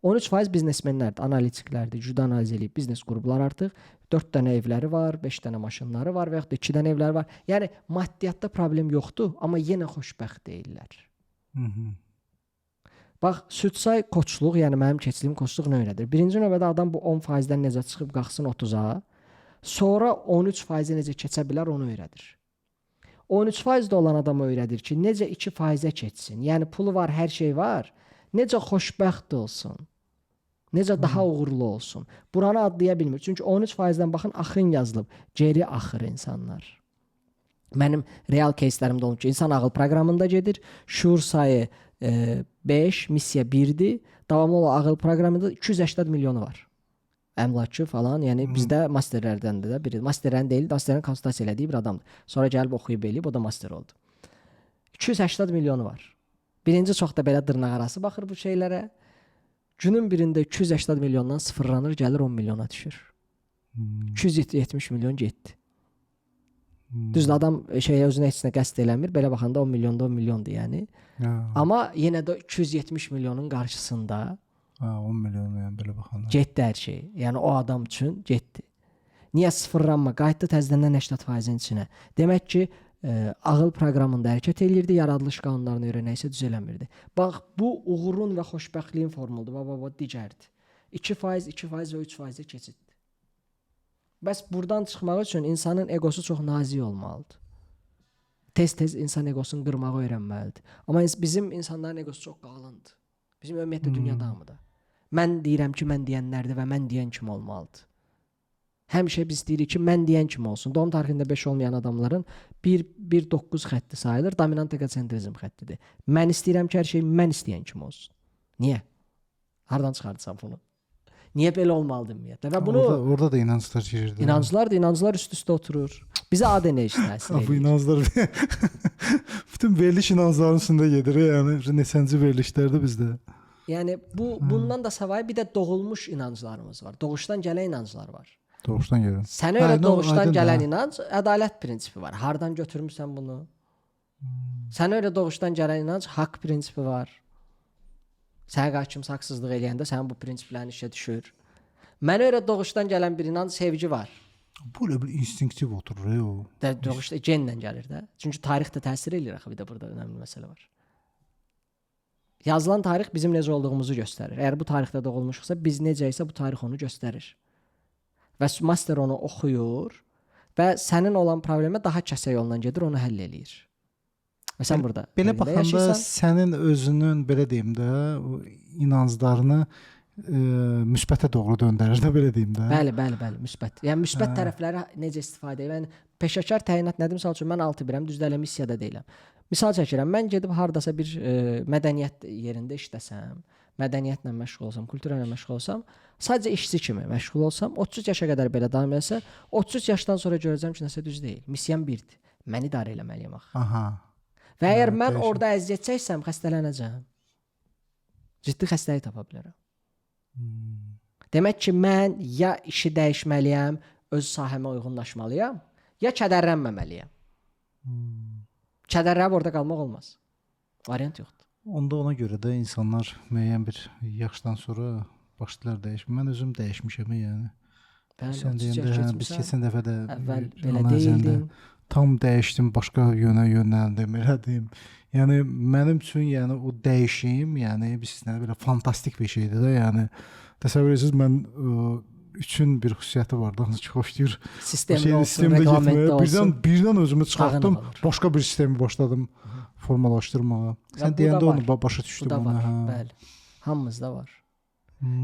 13% biznesmenlərdir, analitiklərdir, cüd analiz eləyib biznes qruplar artıq. 4 dənə evləri var, 5 dənə maşınları var və yaxud da 2 dənə evləri var. Yəni maddiyyatda problem yoxdur, amma yenə xoşbəxt deyillər. Bax, Südsay koçluq, yəni mənim keçdiyim koçluq nə öyrədir? Birinci növbədə adam bu 10%-dən necə çıxıb qalxsın 30-a, sonra 13%-ə necə keçə bilər onu öyrədir. 13% də olan adama öyrədir ki, necə 2%-ə keçsin. Yəni pulu var, hər şey var. Necə xoşbəxt olsun. Necə daha uğurlu olsun. Buranı adlaya bilmir. Çünki 13%-dən baxın axın yazılıb. Geri axır insanlar. Mənim real кейslərimdə olub ki, insan ağıl proqramında gedir. Şuur sayı 5, missiya 1-dir. Davamlı olaraq ağıl proqramında 280 milyonu var. Əmlakçı falan, yəni bizdə masterlərdəndir də biri. Masterlərin deyil, masterlərin konsultasiya elədiyi bir adamdır. Sonra gəlib oxuyub eləyib, o da master oldu. 280 milyonu var. Birinci çox da belə dırnaqarası baxır bu şeylərə. Günün birində 280 milyondan sıfırlanır, gəlir 10 milyona düşür. 270 milyon getdi. Düzdür, adam şeyə özünə heç nə qəsd eləmir. Belə baxanda 10 milyonda 10 milyondur yəni. Ha. Amma yenə də 270 milyonun qarşısında Ha, 10 milyon yəni belə baxanda. getdi hər şey. Yəni o adam üçün getdi. Niyə sıfırlanma? Qayıtdı təzədən 80%-in içinə. Demək ki, ağıl proqramında hərəkət eləyirdi, yaradılış qanunlarını öyrənəksə düz eləmirdi. Bax, bu uğurun və xoşbəxtliyin formuludur. Bax, bax, bax, digərdir. 2%, 2% və 3%-ə keçiddir. Bəs burdan çıxmaq üçün insanın egosu çox nazik olmalıdır. Tez-tez insan egosunu qırmağı öyrənməlidir. Amma bizim insanların egosu çox qalındır. Bizim ümumiyyətlə dünyada hamıda. Mən deyirəm ki, mən deyənlərdir və mən deyən kimi olmalıdır. Həmişə biz deyirik ki, mən deyən kimi olsun. Doğum tarixində 5 olmayan adamların 1-1-9 xətti sayılır. Dominant egosentrizm xəttidir. Mən istəyirəm ki, hər şey mən istəyən kimi olsun. Niyə? Hardan çıxartsan bunu? Niyə belə olmalıdır ümumiyyətlə? Və bunu orada da inanclar girir. inanclar da inanclar üst-üstə oturur. Bizə ad enerjisi təsir Bu edir. inanclar bütün veriliş inancların üstündə gedir, yəni neçənci verilişlərdə bizdə. Yəni bu bundan da savayı bir də doğulmuş inanclarımız var. Doğuşdan gələn inanclar var. Doğuşdan gələn. Sənə görə Hə, doğuşdan aydın da, gələn hə. inanc ədalət prinsipi var. Hardan götürmüsən bunu? Sənə görə doğuşdan gələn inanc haqq prinsipi var. Sənə qarşı kimsə haqsızlıq eləyəndə sənin bu prinsiplərin işə düşür. Mənə görə doğuşdan gələn bir inanc sevgi var. Bu elə bir instinktiv oturur o. Də doğuşda genlə gəlir də. Çünki tarix də təsir eləyir axı, bir də burada önəmli məsələ var. Yazılan tarix bizim necə olduğumuzu göstərir. Əgər bu tarixdə doğulmuşuqsa, biz necə isə bu tarix onu göstərir. Və master onu oxuyur və sənin olan problemə daha kəsə yolla gedir, onu həll eləyir. Və sən burada Belə evində baxanda yaşayırsan. sənin özünün belə deyim də, o inanclarını müsbətə doğru döndərir də belə deyim də. Bəli, bəli, bəli, müsbət. Yəni müsbət tərəfləri necə istifadə edir? Yəni peşəkar təyinat nədir? Məsəl üçün mən 6-1-əm, düzdür, hələ missiyada deyiləm. Misal çəkirəm, mən gedib hardasa bir mədəniyyət yerində işləsəm, mədəniyyətlə məşğul olsam, kultura ilə məşğul olsam, sadəcə işçi kimi məşğul olsam, 33 yaşa qədər belə davam eləsə, 33 yaşdan sonra görəcəm ki, nəsə düz deyil. Missiyam birdir. Mən idarə eləməliyəm axı. Aha. Və əgər mən dəyişir. orada əziyyət çəksəm, xəstələnəcəm. Ciddi xəstəlik tapa bilərəm. Demək ki, mən ya işi dəyişməliyəm, öz sahəmə uyğunlaşmalıyam, ya kədərlənməməliyəm. Kədərlənib orada qalmaq olmaz. Variant yoxdur. Onda ona görə də insanlar müəyyən bir yaşdan sonra başlayırlar dəyişməyə. Mən özüm dəyişmişəm yəni. Bəli, Sən 33 deyəndə yaş hə, biz keçmisən, keçən dəfə də əvvəl belə analizəndə deyildin. Tam dəyişdim, başqa yönə yönəldim, elədim. Yəni mənim üçün yəni o dəyişim, yəni biz nə belə fantastik bir şeydir də, yəni təsəvvür edirsiniz mən üçün bir xüsusiyyəti vardı, hansı ki xoşlayır. O Sistemli şeyin olsun, sistemdə getməyə. reglamentdə Birdən olsun. birdən özümü çıxartdım, Dağınıq olur. başqa bir sistemi başladım formalaşdırmağa. Və Sən bu da deyəndə onu var. başa Bu düşdüm da ona, var. hə. Bəli. Hamımızda var.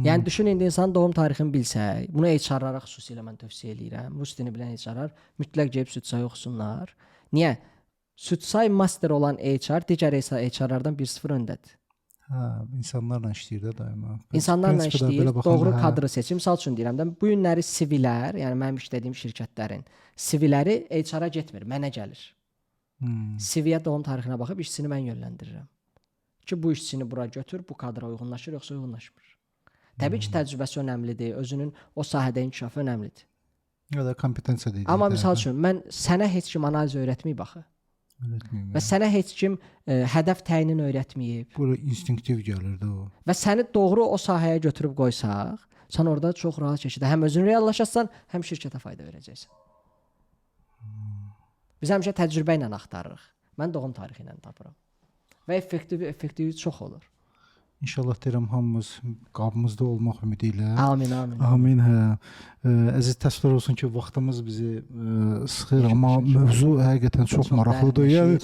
Yəni düşün indi insan doğum tarixini bilsək, bunu HR-lara xüsusilə mən tövsiyə eləyirəm. Rus dilini bilən HR-lar mütləq gedib Südsay oxusunlar. Niyə? Südsay master olan HR digər HR-lardan 1-0 öndədir. Hə, insanlarla işləyir də daima. İnsanlarla Prinsipdə işləyir, belə baxanda, doğru hə. kadrı seçir. Misal üçün deyirəm də, bu günləri CV-lər, yəni mənim işlədiyim şirkətlərin CV-ləri HR-a getmir, mənə gəlir. CV-yə doğum tarixinə baxıb işçini mən yönləndirirəm. Ki bu işçini bura götür, bu kadra uyğunlaşır yoxsa uyğunlaşmır. Təbii ki, təcrübəsi önəmlidir, özünün o sahədə inkişafı önəmlidir. Ya da kompetensiya deyirik. Amma də, misal hə. üçün mən sənə heç kim analiz öyrətməyib axı. Öyrətməyim. Və sənə heç kim hədəf təyinini öyrətməyib. Bu instinktiv gəlir də o. Və səni doğru o sahəyə götürüb qoysaq, sən orada çox rahat şəkildə həm özün reallaşasan, həm şirkətə fayda verəcəksən. Biz həmişə təcrübə ilə axtarırıq. Mən doğum tarixi ilə tapıram. Və effektiv çox olur. İnşallah deyirəm hamımız qabımızda olmaq ümidi ilə. Amin, amin. Amin, hə. Əziz, təəssüflər olsun ki, vaxtımız bizi sıxır, amma mövzu həqiqətən çox maraqlıdır. Yəni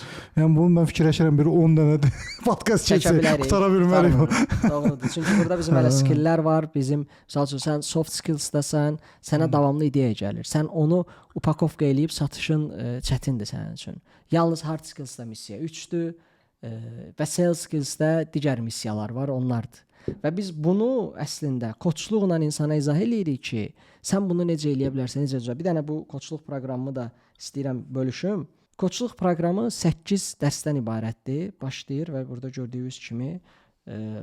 bunu mən fikirləşirəm bir 10 dənə podkast çəksək, qutara bilmərik. Doğrudur. Çünki burada bizim hələ skilllər var. Bizim, məsəl üçün sən soft skills-dasan, sənə davamlı ideya gəlir. Sən onu upakovka eləyib satışın çətindir sənin üçün. Yalnız hard skills-da missiya 3-dür. Və sales skills-də digər missiyalar var, onlardır. Və biz bunu əslində koçluqla insana izah eləyirik ki, sən bunu necə eləyə bilərsən, necə. Bir dənə bu koçluq proqramımı da istəyirəm bölüşüm. Koçluq proqramı 8 dərsdən ibarətdir. Başlayır və burada gördüyünüz kimi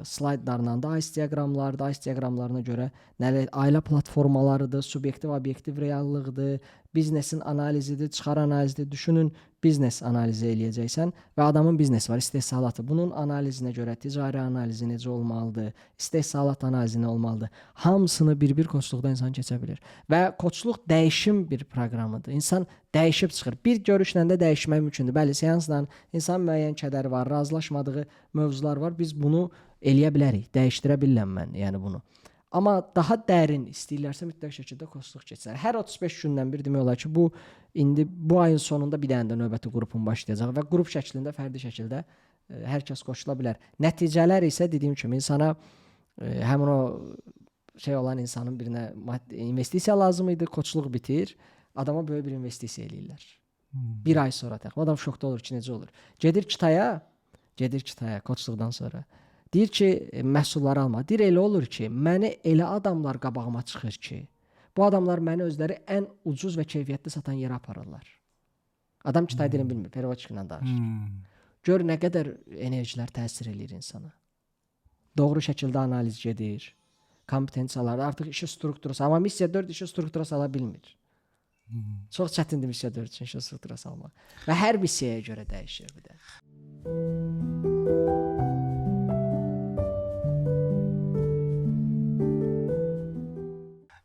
slaydlarla da, ice diaqramlardır, ice diaqramlarına görə nələr, ailə platformalarıdır, subyektiv, obyektiv reallıqdır, biznesin analizidir, çıxar analizidir. Düşünün, biznes analizi eləyəcəksən və adamın biznesi var, istehsalatı. Bunun analizinə görə ticari analizi necə olmalıdır, istehsalat analizi nə olmalıdır. Hamısını bir-bir koçluqda insan keçə bilir. Və koçluq dəyişim bir proqramıdır. İnsan dəyişib çıxır. Bir görüşlə də dəyişmək mümkündür. Bəli, seansla insan müəyyən kədəri var, razılaşmadığı mövzular var. Biz bunu eləyə bilərik, dəyişdirə bilirəm mən, yəni bunu. Amma daha dərin istəyirlərsə mütləq şəkildə koçluq keçsinlər. Hər 35 gündən bir demək olar ki, bu indi bu ayın sonunda bir dənə də növbəti qrupum başlayacaq və qrup şəklində, fərdi şəkildə hər kəs qoşula bilər. Nəticələr isə dediyim kimi insana həmin o şey olan insanın birinə investisiya lazım idi, koçluq bitir, adama böyük bir investisiya eləyirlər. Bir ay sonra təxminən adam şokda olur ki, necə olur. Gedir Kitaya, koçluqdan sonra. Deyir ki, məhsulları alma. Deyir, elə olur ki, məni elə adamlar qabağıma çıxır ki, bu adamlar məni özləri ən ucuz və keyfiyyətli satan yerə aparırlar. Adam Kitay dilini bilmir, pervoçka ilə danışır. Gör nə qədər enerjilər təsir eləyir insana. Doğru şəkildə analiz gedir, kompetensiyalar, artıq işi struktura, amma missiya 4 işi struktura sala bilmir. Çox çətindir missiya 4 üçün işi struktura salmaq. Və hər missiyaya görə dəyişir bir də.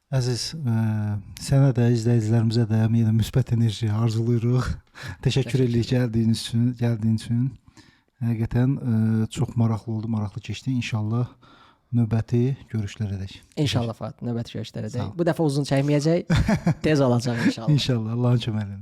Əziz, sənə də, izləyicilərimizə də yenə müsbət enerji arzulayırıq. Təşəkkür edirik gəldiyin üçün. Həqiqətən çox maraqlı oldu, maraqlı keçdi. İnşallah növbəti görüşlərə dək. İnşallah Fuad, növbəti görüşlərə dək. Bu dəfə uzun çəkməyəcək, tez olacaq inşallah. İnşallah, Allahın köməyi ilə.